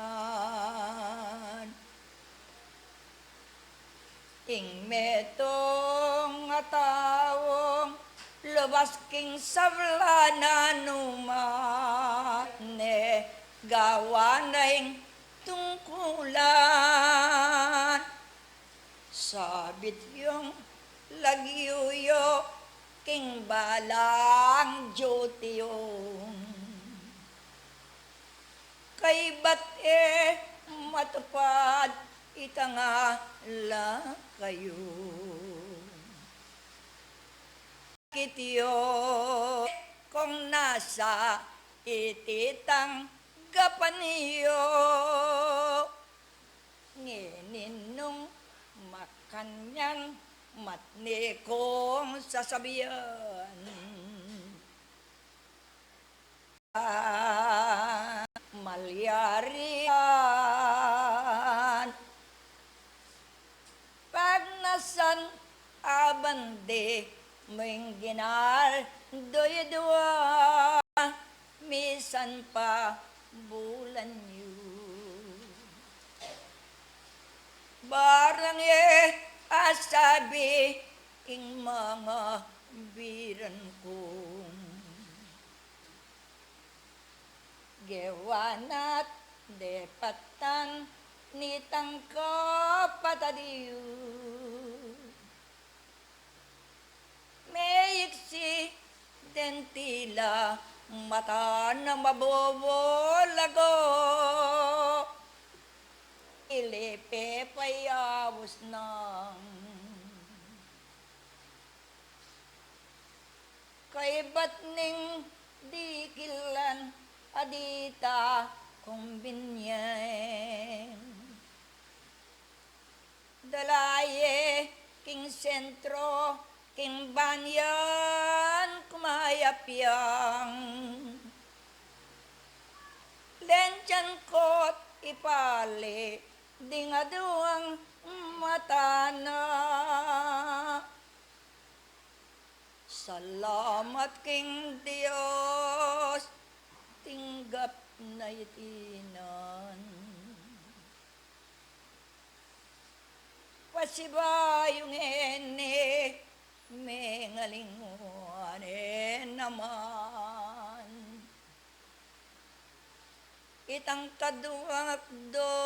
Ing metung a taung lubas king sabla na nu man, e gawa na ing tungkulan. Sabit yung lagyu yu king balang duty yu. Kaybat e matupad itang lakay yu. Kit yu kung nasa iti tanggapan yu. Ngeni nung makanyan, matni kung sasabian. Malyarian. Pagnasan abandi mung ginal duyudua, misan pa bulan yu. Barang e asabi ing manga biran ku, gewa na't depatan nitang kapatad yu. Meiksi deng tila mata na mabubulago, ili pepayabus nang kaybat ning dikilan a dita kung binyeng. Dalaye king sentro, king banyan kumayap yang. Lentyan ko't ipali ding aduang mata na. Salamat king Dios, tinggap na iti nan. Pasibayu ngeni, mengalinguan e naman itang kaduang akdo,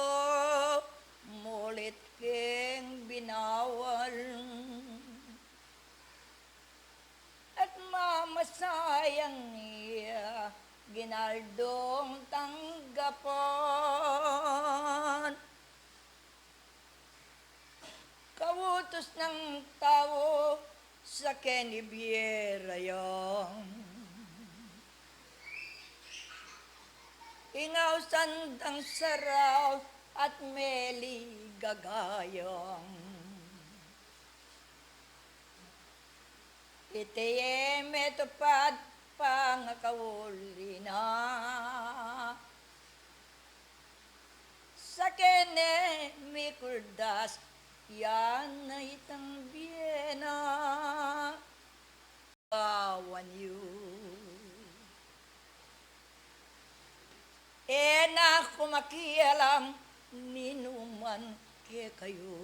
mulit king binawal at mamasayang ya ginaldung tanggapan. Kautus nang tau sa keni bie rayang, ing ausan dang saraw at meligagayang. Iti e metupad pangakauli na, sa kene mikuldas ya na itang bie na. Gawan yu. E na ku makialam ninuman kekayu.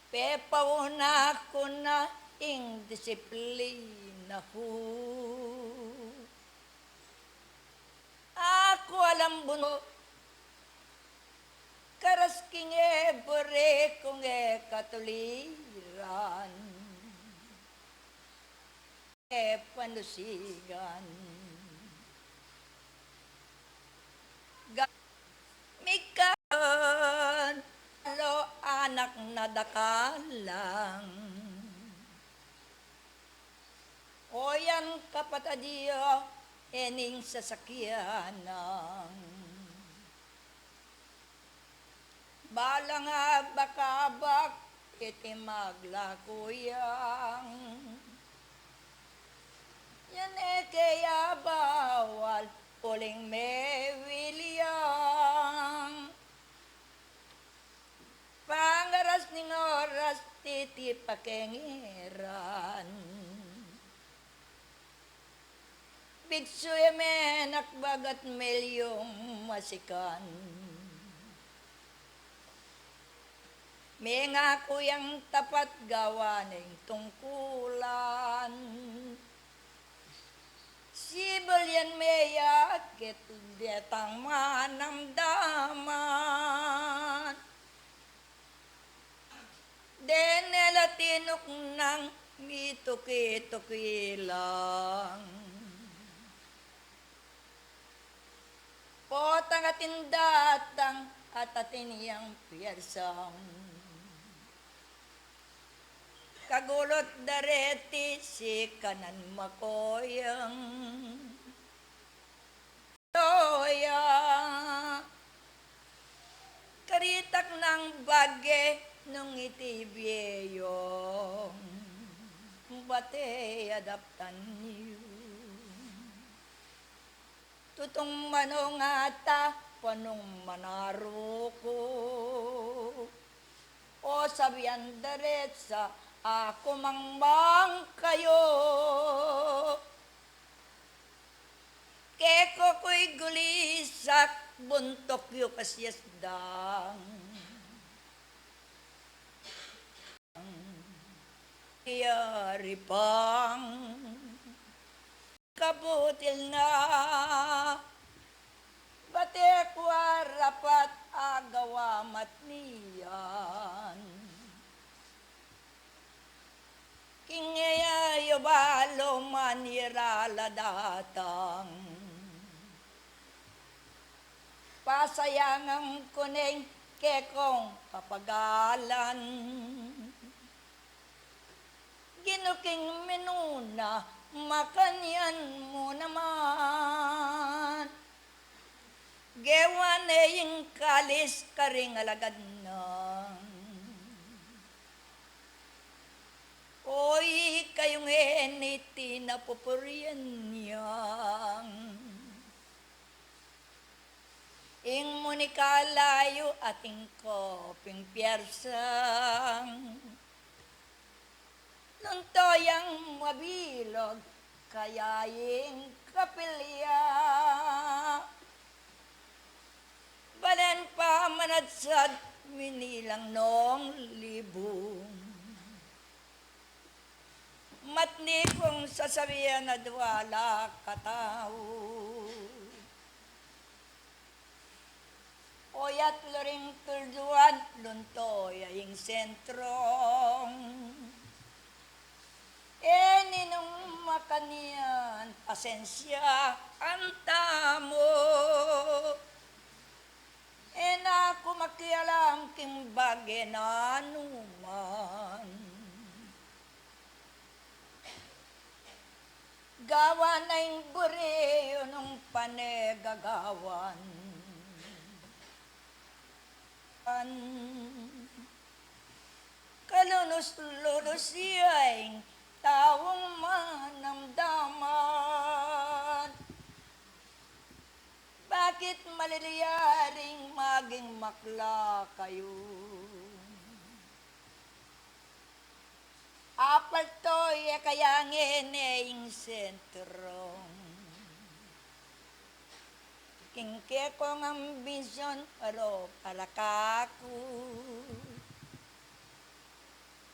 Pepauna ku na ing disiplina ku. Aku alam bunu, karas King e buri kung e katuliran, e panusigan. Ga-, mikan lo anak na dakalang. O yan kapatad yu, e ning sasakyanan. Balang abak-abak iti maglaku yang. Yan e ke ya bawal uling mewili yang. Pangaras ning oras titi pakengeran. Bigsu e menakbag at melyung masikan. Mengaku yang tapat gawa ning tungkulan. Sibul yan meyakit detang manamdaman. Dene la tinuknang mituki-tuki lang. Potang atin datang at atin yang piyarsang. Kagulut dareti sikanan makoyang. Toya, karitak nang bage nung iti bie yung bate adaptan yu. Tutung manung ata panung manaruku. O sabian daretsa aku mangmang kayu. Keko kuy gulisak buntuk yu kasiasdang. Yari pang kabutil na bate ku arapat agawa matnian. King e ya yu balu man irala datang. Pasayangan ku neng kekong kapagalan. Ginu king minuna makanyan mu naman. Gewa ne ing kalis karing alagad nang. O ikayu ngeni iti napupurian yang. Ing munikala yu atin ko ping piyarsang. Nung toyang mabilug kaya ing kapilya. Balen pamanadsad minilang nung libung. Matni kung sasabian a dwala katau. Oyat luring tulduan lunto ya ing sentrong. E ninung makanyan pasensya antamu. E na ku makialam king bage na numan. Gawa na ing buri yu nung pane gagawan. An kalunus-lunus ya ing taung manamdaman. Bakit maliliaring maging makla kayu? Apal to ya kaya ngeni ing sentrong. King kekong ambisyon aro para kaku.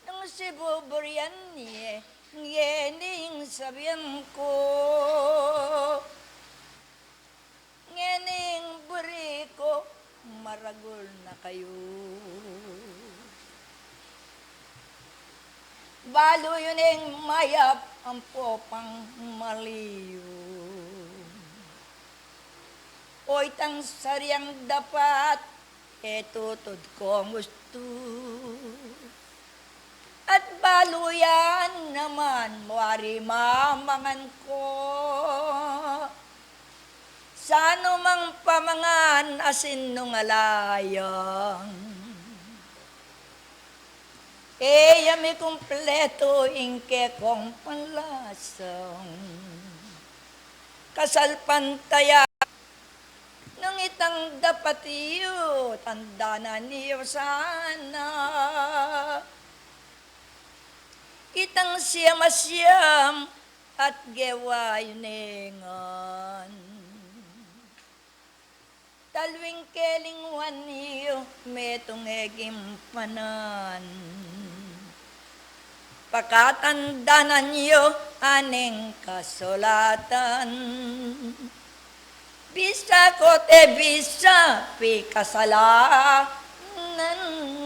Nung sibuburian ye, ngeni ing sabian ku. Ngeni ing buri ku, maragul na kayu. Balu yu neng mayap ampo pang maliyu. O itang sariang dapat, e tutud kong ustu. At balu yan naman, wari mamangan ko. Sa numang pamangan asin nung alayang, e ya mikumpletu ing kekong panlasang kasalpantayanan. Nung itang dapat yu, tandanan yu sana itang siyam a siyam at gewa yu ne ngan. Talwing kelingwan yu, metung e gimpanan. Pakatandanan yu aning kasulatan. Bisa ko te bisa pikasalanan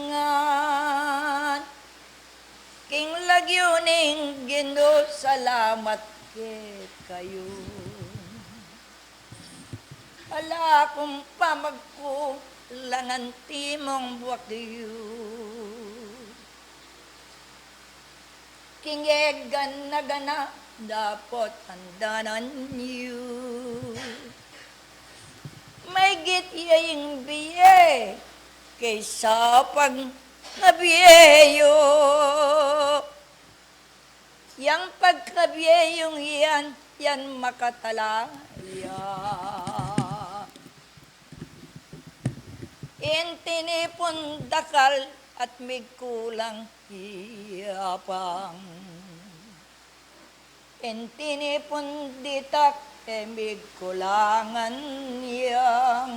ngan. King lagyu ning Ginu, salamat kekayu. Ala kung pamagkulang antimong buak yu. King e gana-gana dapot tandanan yu. Maygit ya ing bie kesa pag mabie yu. Yang pagkabie yung yan, yan makatalaya. Ing tinipun dakal at migkulang yapang. Ing tinipun ditak e migkulangan yang.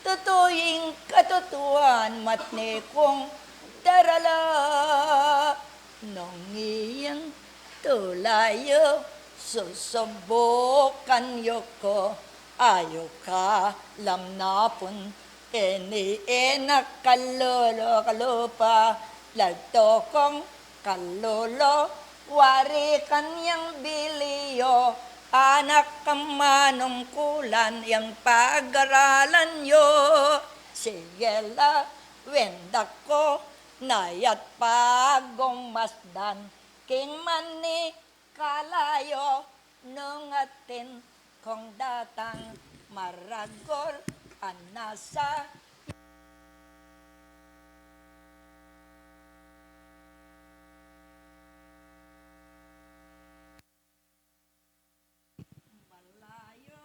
Tutu ing katutuan matne kung darala. Nung iyang tula yu susubukan yu ko, ayu ka lamnapun ini enak kalulu kalupa lagto kong kalulu, wari kanyang biliyo, anak kamanungkulan yang pagaralan yu. Sige la, wendak ko, nayat pagumasdan king mani kalayo, nung atin kong datang maragul a nasa balayu,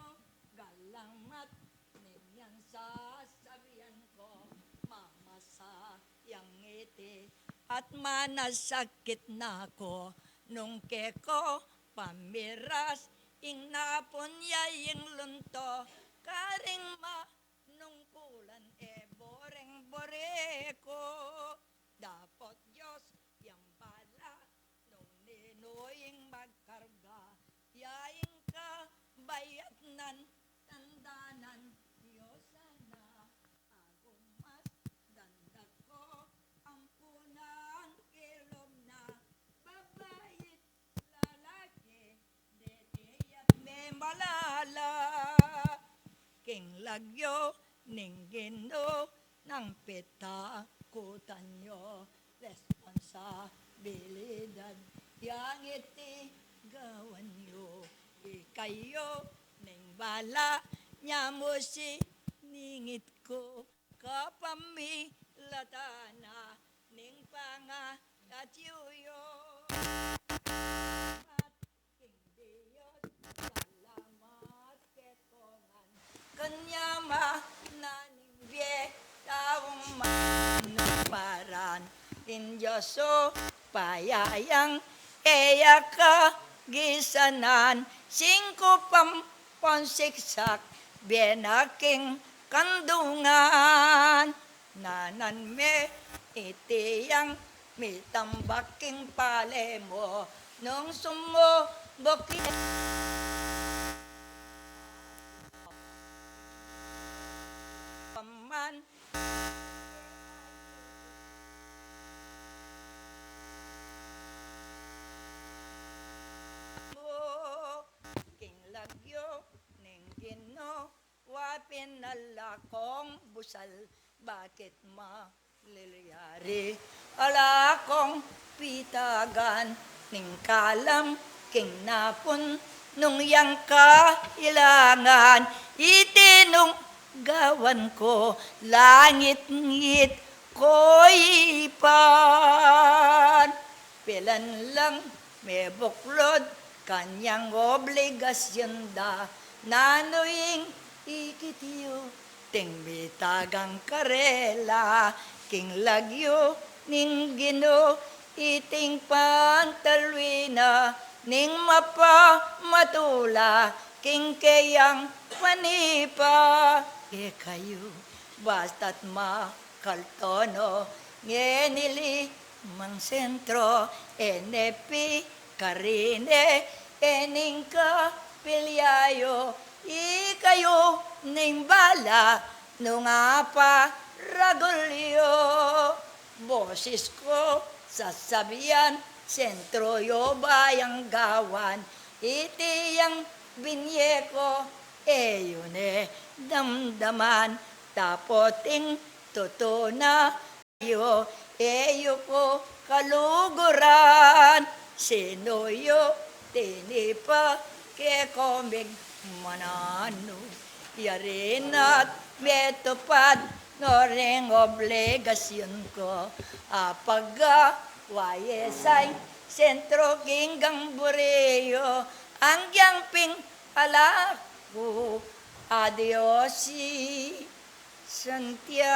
galang matne yang sasabian ko, mamasa yang iti at manasakit na ko, nung keko pamiras ing napun ya ing lunto, karing manungkulan e boreng-bore ko. Dapot Dios yang bala nung ninu ing magkarga ya ing kabayatnan, tandanan yu sana. Agumasdan da ko ampunan kilub na babait lalaki, deti ya't memalala king lagyu ning Ginu nang pitakutan yu. Responsabilidad yang iti gawan yu. Ikayu ning bala nya mu siningit ku kapamilatan na ning pangatatyu yu. King Dios, salamat keko ngan. Kanya ma na ning bie taung manuparan. Ing Dios o payayang e ya kagisanan, singkup ampon siksak bie na king kandungan. Nanan me iti yang mitambak king pale mu nung sumubuk ya paman. Ala kong busal, bakit malilyari? Ala kong pitagan ning kalam king napun, nung yang kailangan, iti nung gawan ko, langit ngit ko ipan. Pilan lang mebuklod kanyang obligasyun da, nanu ing ikit yu, ting mitagang karela king lagyu ning Ginu, iting pantalwi na ning mapamatula king keyang panipa. Kekayu, basta't makaltono, ngeni limang sentro, N F P, Karine, e ning kapilya yu, ikayu ning bala nung aparagul yu. Boses ku sasabian, sentro yu ba yang gawan, iti yang binye ku, e yu ne damdaman, dapot ing tutu na yu, e yu ku kaluguran. Sinu yu tinipa, keko migmananu, yari na't metupad no ring obligasyun ku, apagawa ye sang sentro king buri yu, anggiyang ping ala ku, adios i Santiago.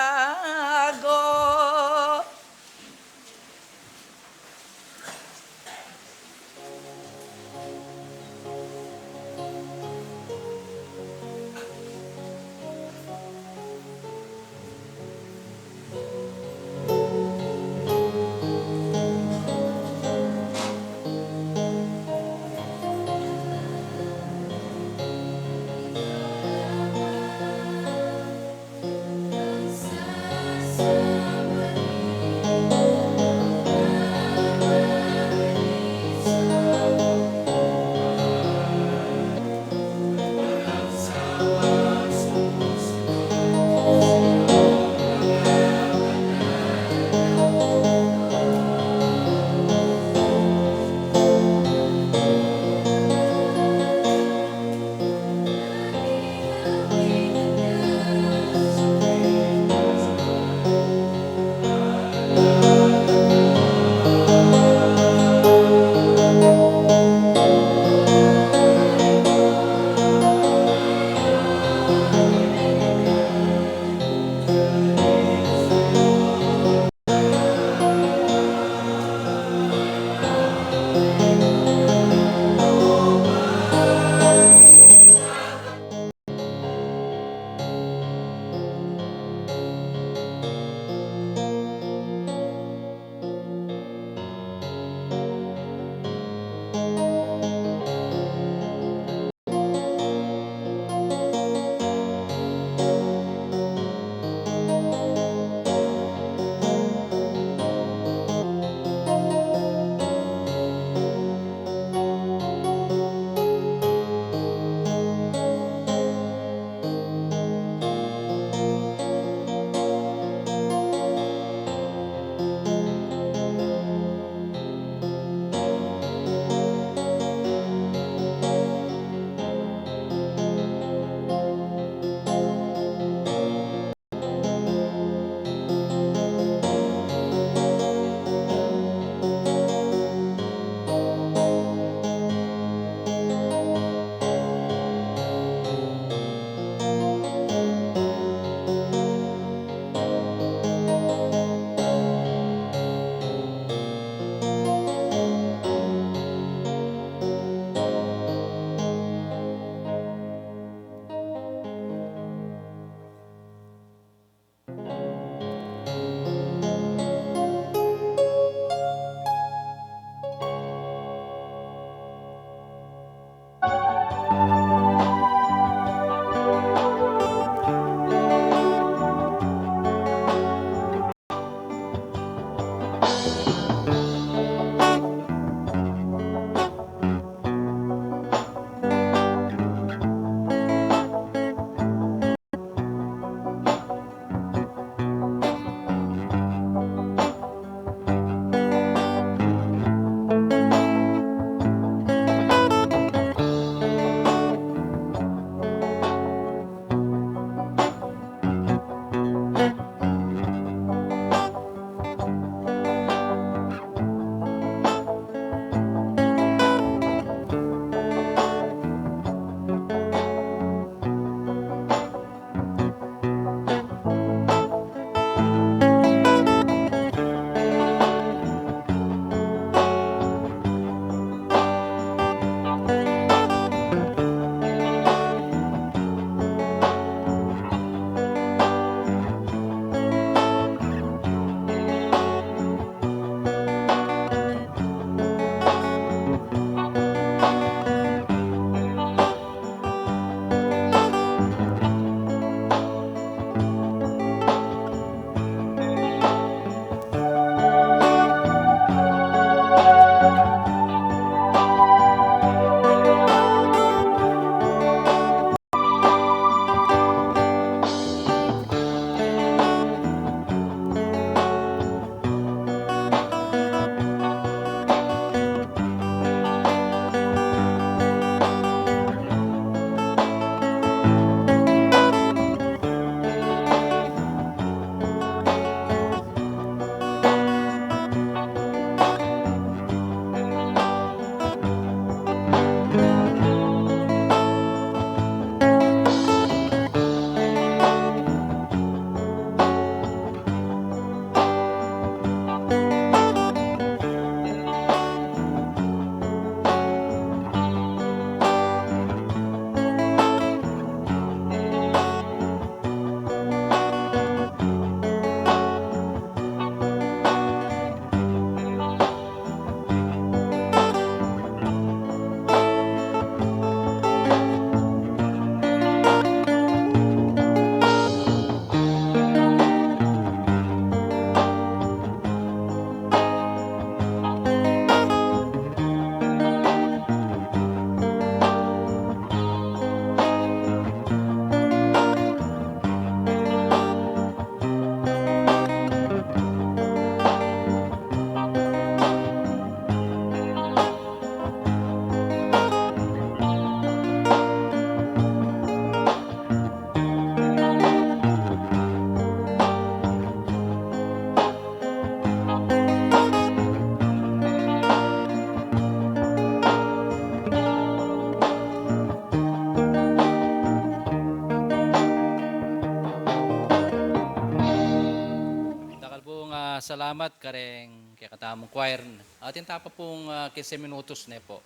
Salamat kareng kekatamung choir. Atin taya pung, ah, kinse minutos ne pu.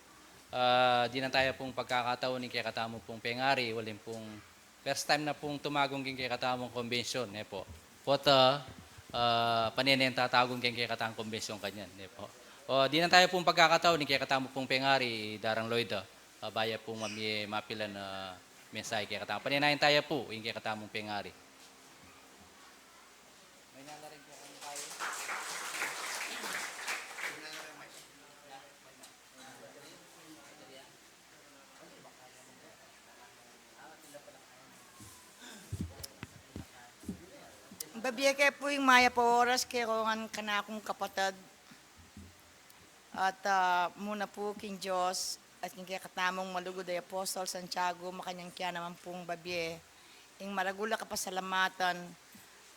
Ah, dinan taya pung pagkakataon ing kekatamung pengari, uling pung first time na pung tumagun king kekatamung konbensyon ne pu. Pota, ah, paneneng tatagun king kekatamung konbensyon kanyan ne pu. O, dinan taya pung pagkakataon ing kekatamung pengari, Darang Loida, ah, baya pung mamie mapilan a mensahe kekatamu. Panenayan taya pu ing kekatamung pengari. Babie ke pu ing mayap a oras kekatamung kanakung kapatad. At, ah, muna pu king Dios at king kekatamung malugud a Apostol Santiago, makanyan ke naman pung babie ing maragul a kapasalamatan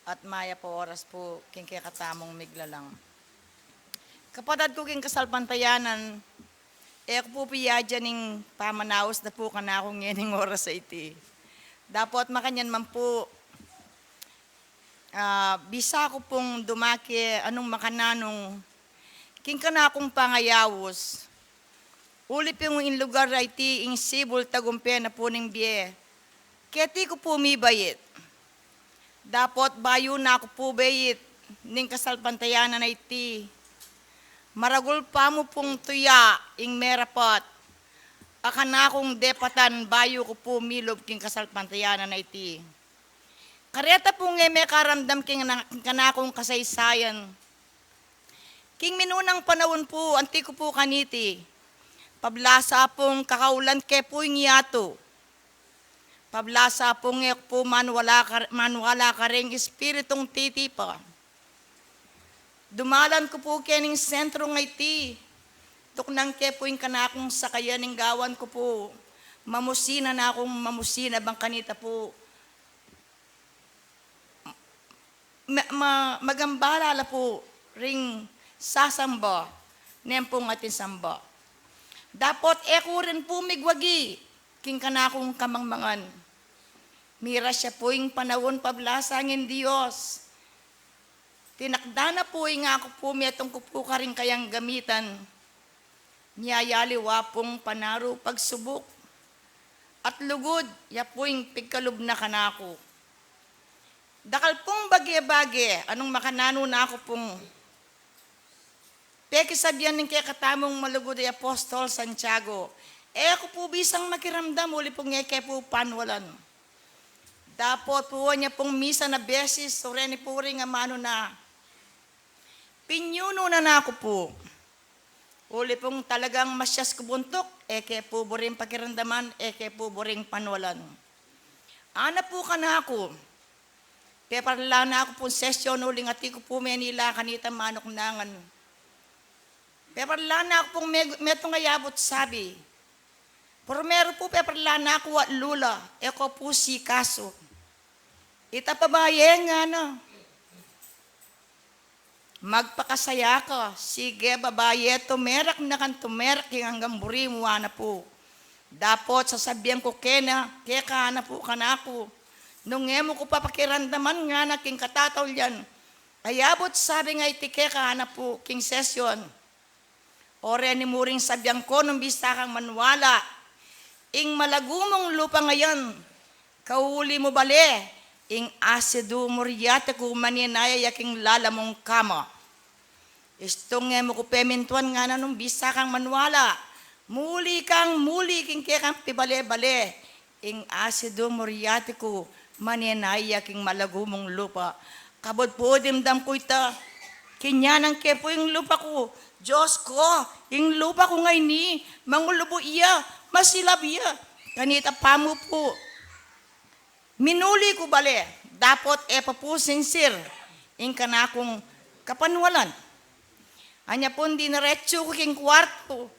at mayap a oras pu king kekatamung miglalang. Kapatad ku king kasalpantayanan, e ku pu piyadyan ing pamanaus da pu kanaku ngening oras a iti. Dapot makanyan man pu, ah, bisa ku pung dumake anung makananung king kanakung pangayaus. Uli pung ing lugar a iti ing sibul tagumpe na pu ning bie. Keti ku pu mibait. Dapot bayu na ku pu bait ning kasalpantayanan a iti. Maragul pa mu pung tuya ing merapat a kanakung depatan bayu ku pu milub king kasalpantayanan a iti. Kareta pung e mekaramdam king na-, kanakung kasaysayan. King minunang panaun pu, anti ku pu kaniti, pablasa pung kakaulan ke pu ing yatu. Pablasa pung e ku pu manwala kar-, manwala kareng espiritung titipa. Dumalan ku pu kening sentru a iti. Tuknang ke pu ing kanakung sakayan ing gawan ku pu. Mamusina na kung mamusina bang kanita pu. Ma-, ma-, magambala la pu ring sasamba, neng pung atin samba. Dapot e ku rin pu migwagi king kanakung kamangmangan. Mirasya pu ing panaun, pablasang ing Dios. Tinakda na pu ing aku pu metung ku pu karing kayang gamitan. Miyayaliwa pung panaru, pagsubuk at lugud, ya pu ing pigkalub na kanaku. Dakal pung bage-bage, anung makananu na ku pung pekisabian ning kekatamung malugud a Apostol Santiago. E ku pu bisang makiramdam, uli pung e ke pu panwalan. Dapot pu anya pung misan a beses, o reni pu ring amanu na pinyunu na naku pu. Uli pung talagang masyas ku buntuk, e ke pu buring pakiramdaman, e ke pu buring panwalan. Ana pu kanaku, peparla na ku pung sesyon uling ati ku pu menila kanita manuknangan. Peparla na ku pung me-, metung a yabut sabi. Purmeru pu peparla na ku at lula, e ku pu sikasu. Ita babaye ngana. Magpakasaya ka, sige babaye, tumerak na kang tumerak king anggang buri mu, ana pu. Dapot sasabian ku kena, keka, ana pu kanaku, nung e mu ku pa pakiramdaman ngana king katataulian a yabut sabi a iti keka, ana pu, king sesyon. O reni mu ring sabian ku nung bisa kang manwala, ing malagu mung lupa ngayan, kauli mu bale, ing asidu muriate ku manenaya ya king lala mung kama. Istung e mu ku pemintuan ngana nung bisa kang manwala, muli kang muli king kekang pibale-bale, ing asidu muriate ku manenaya king malagu mung lupa. Kabud pu dimdam ku ita, kinyanan ke pu ing lupa ku. Dios ku, ing lupa ku ngeni, mangulubu ya, masilab ya. Kanita pa mu pu minuli ku bale, dapot e pa pu sinsir ing kanakung kapanwalan. Anya pung diniretsu ku king kuartu.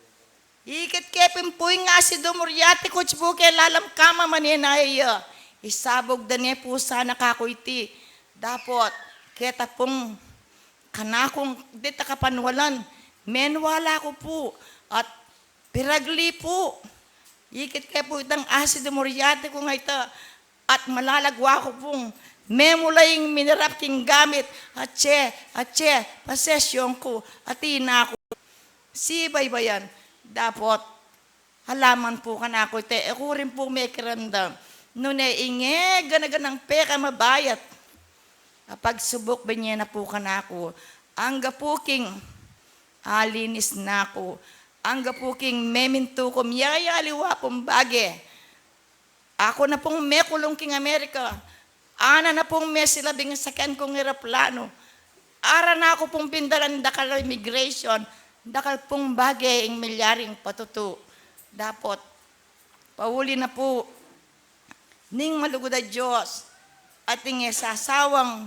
Ikit ke pin pu ing asidu muriate ku, pu ke lalam kama manenaya ya. Isabug da ne pu sana kaku iti. Dapot keta pung kanakung deta kapanwalan, menwala ku pu at piragli pu. Ikit ke pu itang asidu muriate ku nga ita at malalagwa ku pung Memula ing minarap king gamit, atse, atse, pasesyon ku, atin na ku. Sibaybayan, dapot, alaman pu kanaku, ita e ku rin pu mekiramdam. Nune ing e gana-ganang pekamabayat a pagsubuk, binye na pu kanaku. Angga pu king alinis na ku. Angga pu king memintu ku, miyayaliwa pung bage. Aku na pung mekulung king Amerika. Ana na pung mesilab ing saken kung eroplanu. Ara na ku pung pindalan dakal immigration, dakal pung bage ing milyaring patutu. Dapot, pauli na pu ning malugud a Dios at ing e sasawang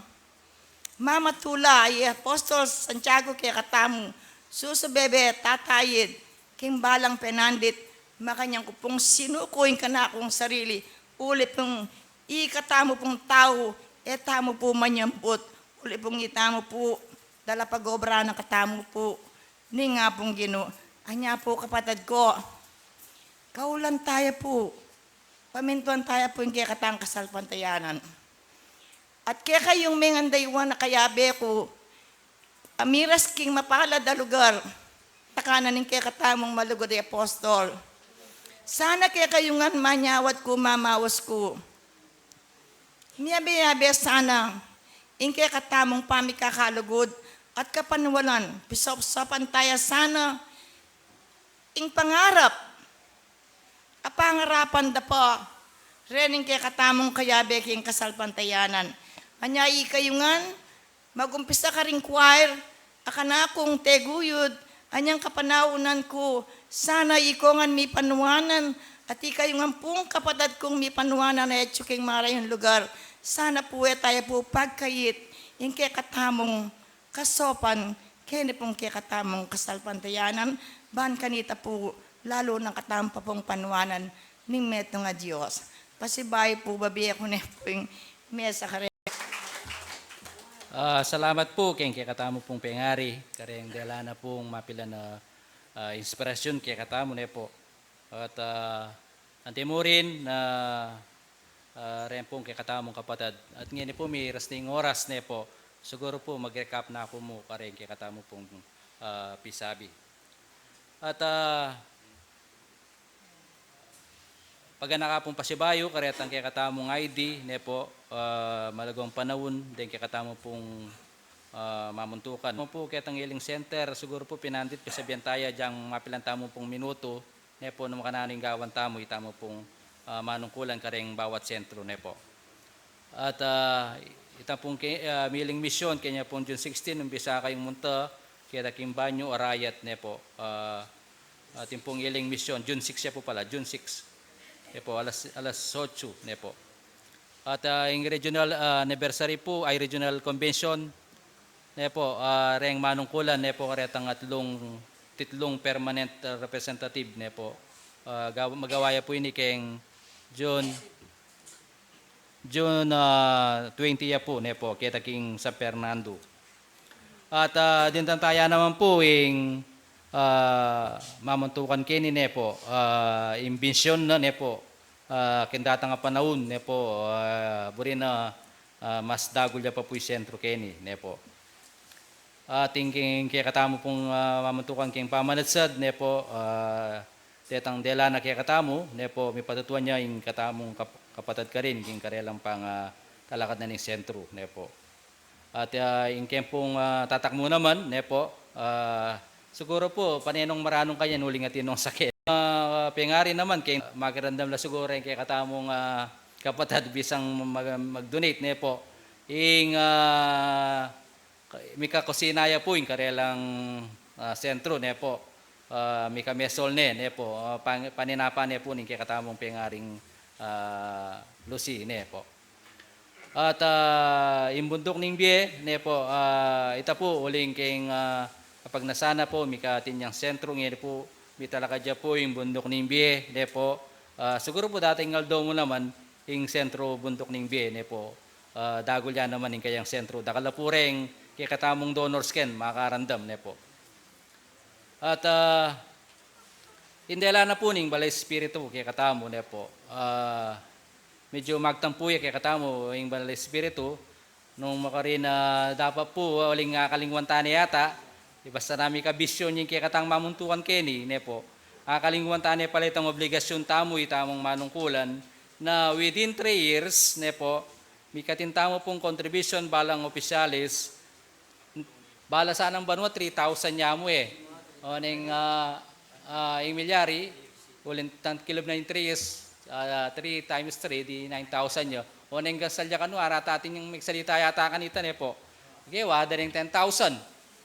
mamatula i Apostol Santiago kekatamu, susubebe, tatayid king balang penandit, makanyan ku pung sinuku ing kanakung sarili, uli pung ikatamu pung tau, e tamu pu manyambut, uli pung itamu pu talapag-obra na katamu pu ning Apung Ginu. Anya pu, kapatad ku, kaulan taya pu, pamintuan taya pu ing kekatang kasalpantayanan. At kekayung mengandayuan a kayabe ku, amiras king mapalad a lugar, takanan ning kekatamung malugud a apostol. Sana kekayu ngan manyawad ku, mamaus ku. Miyabe-yabe sana ing kekatamung pamikakalugud at kapanwalan, pisopsopan taya sana ing pangarap a pangarapan da pa rening kekatamung kayabe king kasalpantayanan. Anya ikayu ngan, magumpisa karing choir a kanakung teguyud, anyang kapanaunan ku, sana iko ngan mipanwanan, at ikayu ngan pung kapatad kung mipanwanan a etsu king marayung lugar, sana pu e taya pu pagkait ing kekatamung kasopan keni pung kekatamung kasalpantayanan, ban kanita pu lalu nang katamung panwanan ning metung a Dios. Pasibayu pu, babie ku ne pu ing mesa kare. Ah, salamat pu keng kekatamu pung pengari, kareng dela na pung mapilan a, ah, inspirasyon kekatamu ne pu. At, ah, antimurin na, ah, reng pung kekatamung kapatad. At ngeni pu miras ning oras ne pu. Siguru pu mag-recap na ku mu kareng kekatamu pung, ah, pisabi. At, ah, paganaka pung pasibayu karetang kekatamung I D ne pu, ah, malaguang panaun deng kekatamu pung, ah, mamuntukan. Mu pu ketang healing center, siguru pu pinandit, pisabian taya deng mapilan tamu pung minutu ne pu, nung makananu ing gawan tamu, itamu pung, ah, manungkulan kareng bawat sentru ne pu. At, ah, ita pung ke-, ah, healing mission, kenya pung June sixteen, umpisa kayung munta keta king Banyo, Arayat ne pu. Ah, atin pung healing mission, June six ya pu pala, June six. Ne pu, alas, alas otso ne pu. At, ah, ing regional, ah, anniversary pu, ay regional convention ne pu, ah, reng manungkulan ne pu, karetang atlung, titlung permanent, ah, representative ne pu. Ah, gaw-, magawa ya pu ini keng June, June, ah, twenty ya pu ne pu, keta king San Fernando. At, ah, dinatang taya naman pu ing, ah, mamuntukan keni ne pu, ah, ing binsyon na ne pu, ah, keng datang a panaun ne pu, ah, buri na, ah, mas dagul ya pa pu ing sentru keni ne pu. At ing, ing kekatamu pung, ah, mamuntukan keng pamanadsad ne pu, ah, detang dela na kekatamu ne pu, mipatutuan ya ing katamung kap-, kapatad karin king karelang pang, ah, talakad na ning sentru ne pu. At, ah, ing keng pung, ah, tatakmu naman ne pu, ah, siguru pu pane nung maranung kanyan uling atin nung sake. Ah, pengari naman keng makiramdam la siguru ing kekatamung, ah, kapatad bisang mag-, mag-donate ne pu. Ing, ah, mika kusina ya pu ing karelang, ah, sentru ne pu. Ah, mika mesol ne, ne pu. Ah, pang-, paninapa ne pu ning kekatamung pengaring, ah, Lucy ne pu. At, ah, ing Bunduk ning Bie ne pu, ah, ita pu uling keng, ah, kapagnasan na pu, mika atin yang sentru ngeni pu, mitalakad ya pu ing Bunduk ning Bie ne pu. Ah, siguru pu dating aldo mu naman ing sentru Bunduk ning Bie ne pu. Ah, dagul ya naman ing kayang sentru. Dakal la pu reng kekatamung donors ken makaramdam ne pu. At, ah, ing dela na pu ning Banal a Espiritu kekatamu ne pu. Ah, Medyu magtampu ya kekatamu ing Banal a Espiritu, nung makarin a dapat pu, uling akalingwan ta ne yata, e basta na mikabisyu ing kekatang mamuntukan keni, ne pu. Akalingwan ta ne pala itang obligasyun tamu, itamung manungkulan, na within three years, ne pu, mikatin tamu pung contribution balang opisyales, bala sanang banua, three thousand ya mu e. Oneng, ah, ah, ing milyari, uling tan kilub na ing three years, ah, three times three, di nine thousand ya. Oneng gasal ya kanu, arata atin yang magsalita yata kanita, ne pu. Okay, wa, da ring ten thousand.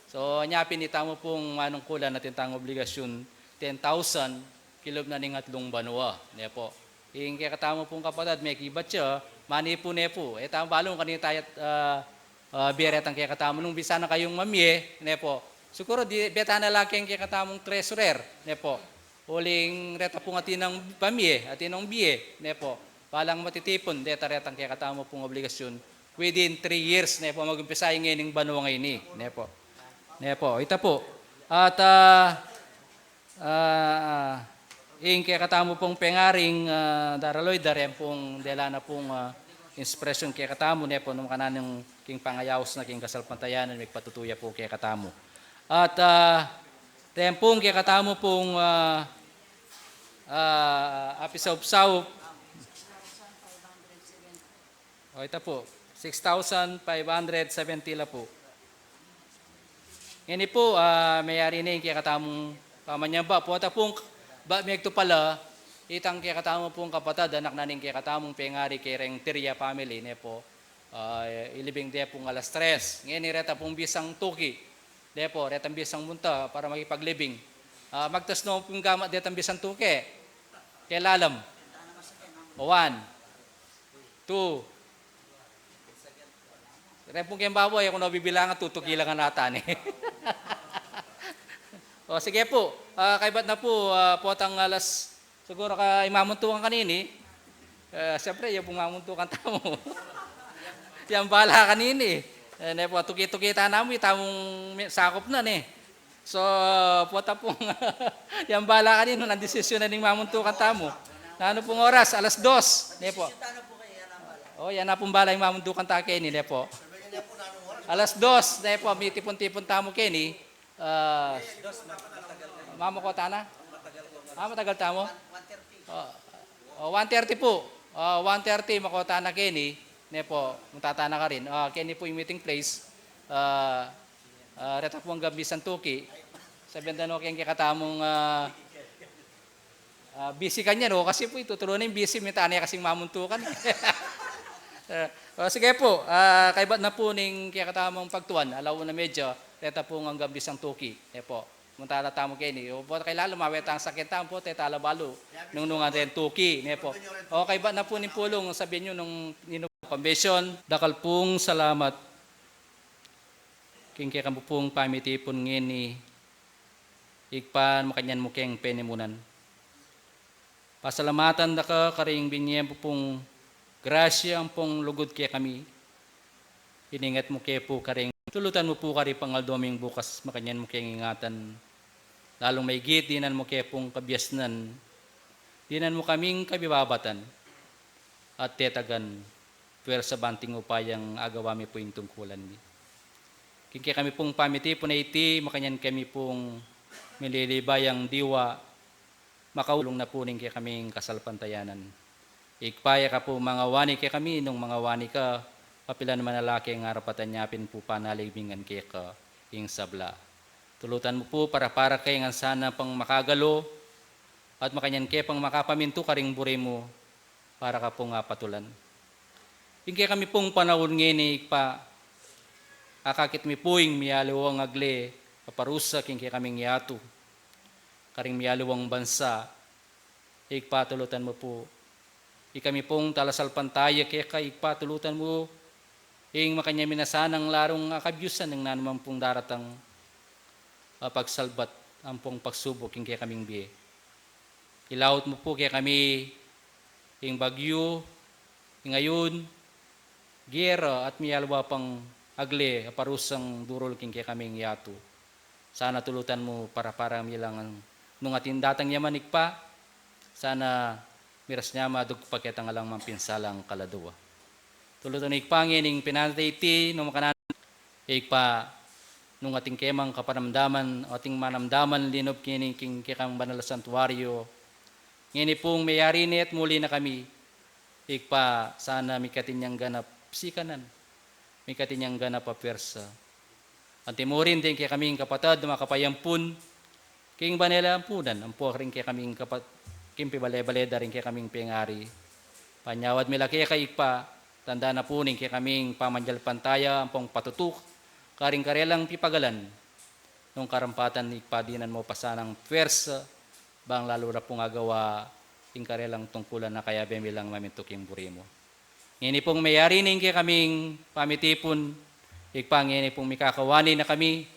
So, nya pin itamu pung manungkulan atin tang obligasyun, ten thousand, kilub na ning atlung banua, ne pu. Ing kekatamu pung kapatad, mekibat ya, manipu ne pu. E tamu balu kanita, ah, ah, bie retang kekatamu nung bisa na kayung mamie, ne pu. Siguru di, bie ta na la keng kekatamung treasurer, ne pu. Uling reta pung atin nang pamie, atin nang bie, ne pu. Balang matitipun, deta retang kekatamu pung obligasyun. Within three years, ne pu, mag-umpisa ing ngening banua ngeni, ne pu. Ne pu, ita pu. At, ah, Ah, ing kekatamu pung pengaring, ah, daraluy, dareng pung dela na pung, ah, inspirasyon kekatamu, ne pu, nung makananu king pangayaus na king kasalpantayanan, migpatutu ya pu kekatamu. At, ah, dareng pung kekatamu pung, ah, ah, apisaup-saup. O, ita pu, six thousand five hundred seventy la pu. Ngeni pu, ah, meyari ne ing kekatamung pamanyamba. Pota pung ba megtu pala, itang kekatamu pung kapatad, anak na ning kekatamung pengari kereng Tiria family, ne pu. Ah, ilibing de pung alas tres. Ngeni reta pung bisang tuki, ne pu, retang bisang munta para makipaglibing. Ah, magtas no pung gamat detang bisang tuki. Kelalam. One. Two. Reng pung keng babaw, e ku na bibilangan, tutuki la ngan ata ne. O, sige pu. Ah, kaybat na pu, ah, potang alas, siguru ka imamuntukan kanini. Ah, siyempre, ya pung mamuntukan tamu. Yang bala kanini. E, ne pu, tuki-tuki ta namu, itamung mi-, sakup na ne. So, pota pung, yang bala kanini, nung desisyon na ning mamuntukan tamu. Nanu pung oras? Alas dos, ne pu. O, yan na pung bala ing mamuntukan ta keni, ne pu. Alas dos, ne pu, mitipun-tipun tamu keni. Ah, mamako ta na? Ah, matagal tamu? O, o, one thirty pu. O, one thirty, mako ta na keni, ne pu, munta ta na karin. Ah, keni pu ing meeting place. Ah, Ah, reta pu anggang bisang tuki. Sabian da no keng kekatamung, ah, ah, busy kanyan, o, kasi pu, itu tulu na ing busy, minta ne kasing mamuntukan. Eh, o, sige pu, ah, kaybat na pu ning kekatamung pagtuan, ala una medya, reta pu anggang bisang tuki, e pu. Munta la tamu keni, o, pu, kailalam, mawe tang sakit tamu pu, e ta la balu, nung, nung aden tuki, ne pu. O, kaybat na pu ning pulung, sabian yu nung, ninu, pambesyon, dakal pung salamat. King kekami pung pamitipun ngeni, Ibpa, makanyan mu keng penimunan. Pasalamatan da ka karing binie mu pung grasya ampong lugud kekami. Iningat mu ke pu karing, tulutan mu pu karing pangaldo ming bukas, makanyan mu keng ingatan. Lalung maigit, dinan mu ke pung kabiasnan. Dinan mu kaming kabibabatan at tetagan puwersa banting upayang agawa mi pu ing tungkulan mi. King kekami pung pamitipun a iti, makanyan kami pung mililibayang diwa, makaulung na pu ning kekaming kasalpantayanan. Ibpa, ya ka pu mangawani kekami, nung mangawani ka, kapilan man a laki ing arapatan, nya pin pu panalibingan keka ing sabla. Tulutan mu pu, para, para keng ngan sana pang makagalo, at makanyan ke pang makapamintu karing buri mu, para ka pung apatulan. King kekami pung panaun ngeni, Ibpa, akakit mi pu ing miyaliwang agle a parusa king kekaming yatu, karing miyaliwang bansa. Ibpa, tulutan mu pu, ikami pung talasalpantaya keka, Ibpa, tulutan mu, ing makanyan mi na sanang larung akabiusan ning nanu man pung daratang a pagsalbat ampong pagsubuk king kekaming bie. Ilaut mu pu kekami ing bagyu, ing ayun, gera, at miyaliwa pang agle a parusang durul king kekaming yatu. Sana tulutan mu para, para mi la ngan nung atin datang ya man, Ibpa, sana miras ne madugpa ketang alang mang pinsalang kaladua. Tulutu na Ibpa, ngening pinanatili, nung makananu Ibpa, nung atin kemang kapanamdaman, atin manamdaman linub keni king kekang banal a santuario. Ngeni pung meyari ne at muli na kami, Ibpa, sana mikatin yang ganap sikanan, mikatin yang ganap a pwersa. Anti mu rin ding kekaming kapatad a makapayampun king banal a ampunan, ampo ring kekaming kapat-, king pibale-bale da ring kekaming pengari. Panyawad mi la keka Ibpa, tanda na pu ning kekaming pamanjalpantaya ampong patutuk karing karelang pipagalan. Nung karampatan Ibpa, dinan mu pa sanang pwersa, bang lalu ra pung agawa ing karelang tungkulan a kayabe mi lang mamintu king buri mu. Ngeni pung meyari ne ing kekaming pamitipun, Ibpa, ngeni pung mikakawani na kami,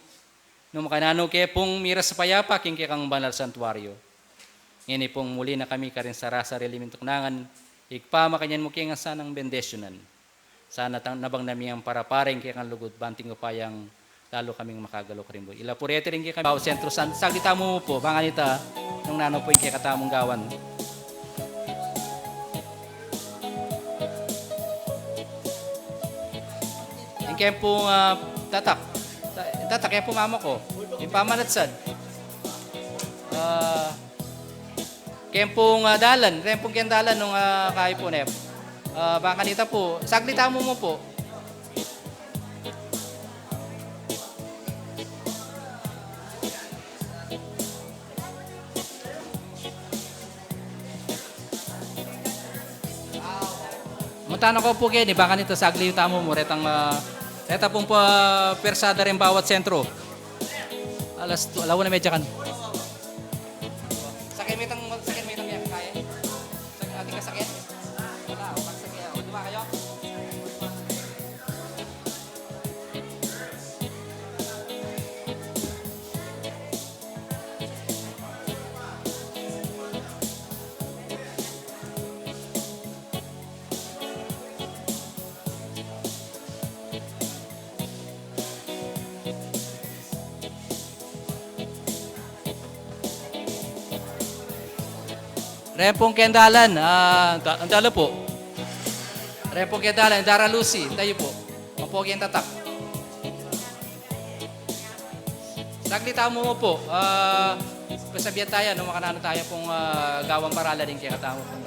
nung makananu ke pung miras a payapa king kekang banal santuario. Ngeni pung muli na kami karing sarasarili ming tuknangan, Ibpa, makanyan mu ke ngan sanang bendisyunan. Sana tang nabang na miyang parapara ing kekang lugud, ban king upayang lalu kaming makagalu karing buri. Ila pu reti ring kekang Bawat Sentro, san-, saglit tamu mu pu, bang kanita, nung nanu pu ing kekatamung gawan. Ing keng pung, ah, tatak. Ta-, tatak, keng pung mama ku. Ing pamanatsan. Ah, keng pung, ah, dalan. Keng pung keng dalan nung, ah, kayu pu ne. Ah, bang kanita pu. Saglit tamu mu pu. Munta na ko pu keni, bang kanita saglit tamu mu, retang, ah, reta pung pa-, pwersada ring Bawat Sentro. Alas tu-, ala una medya kan. Sakyan mu itang, sakyan mu itang yan, kaya? Sa-, atin ka sakyan? Wala, o, magsakyan. O, dua kayu? Reng pung keng dalan, ah, da-, andala pu. Reng pung keng dalan, Dara Lucy, tayu pu. Mapogi ing tatak. Saglit tamu mu pu. Ah, pasabian taya, nung makananu taya pung, ah, gawan parala ring kekatamu pung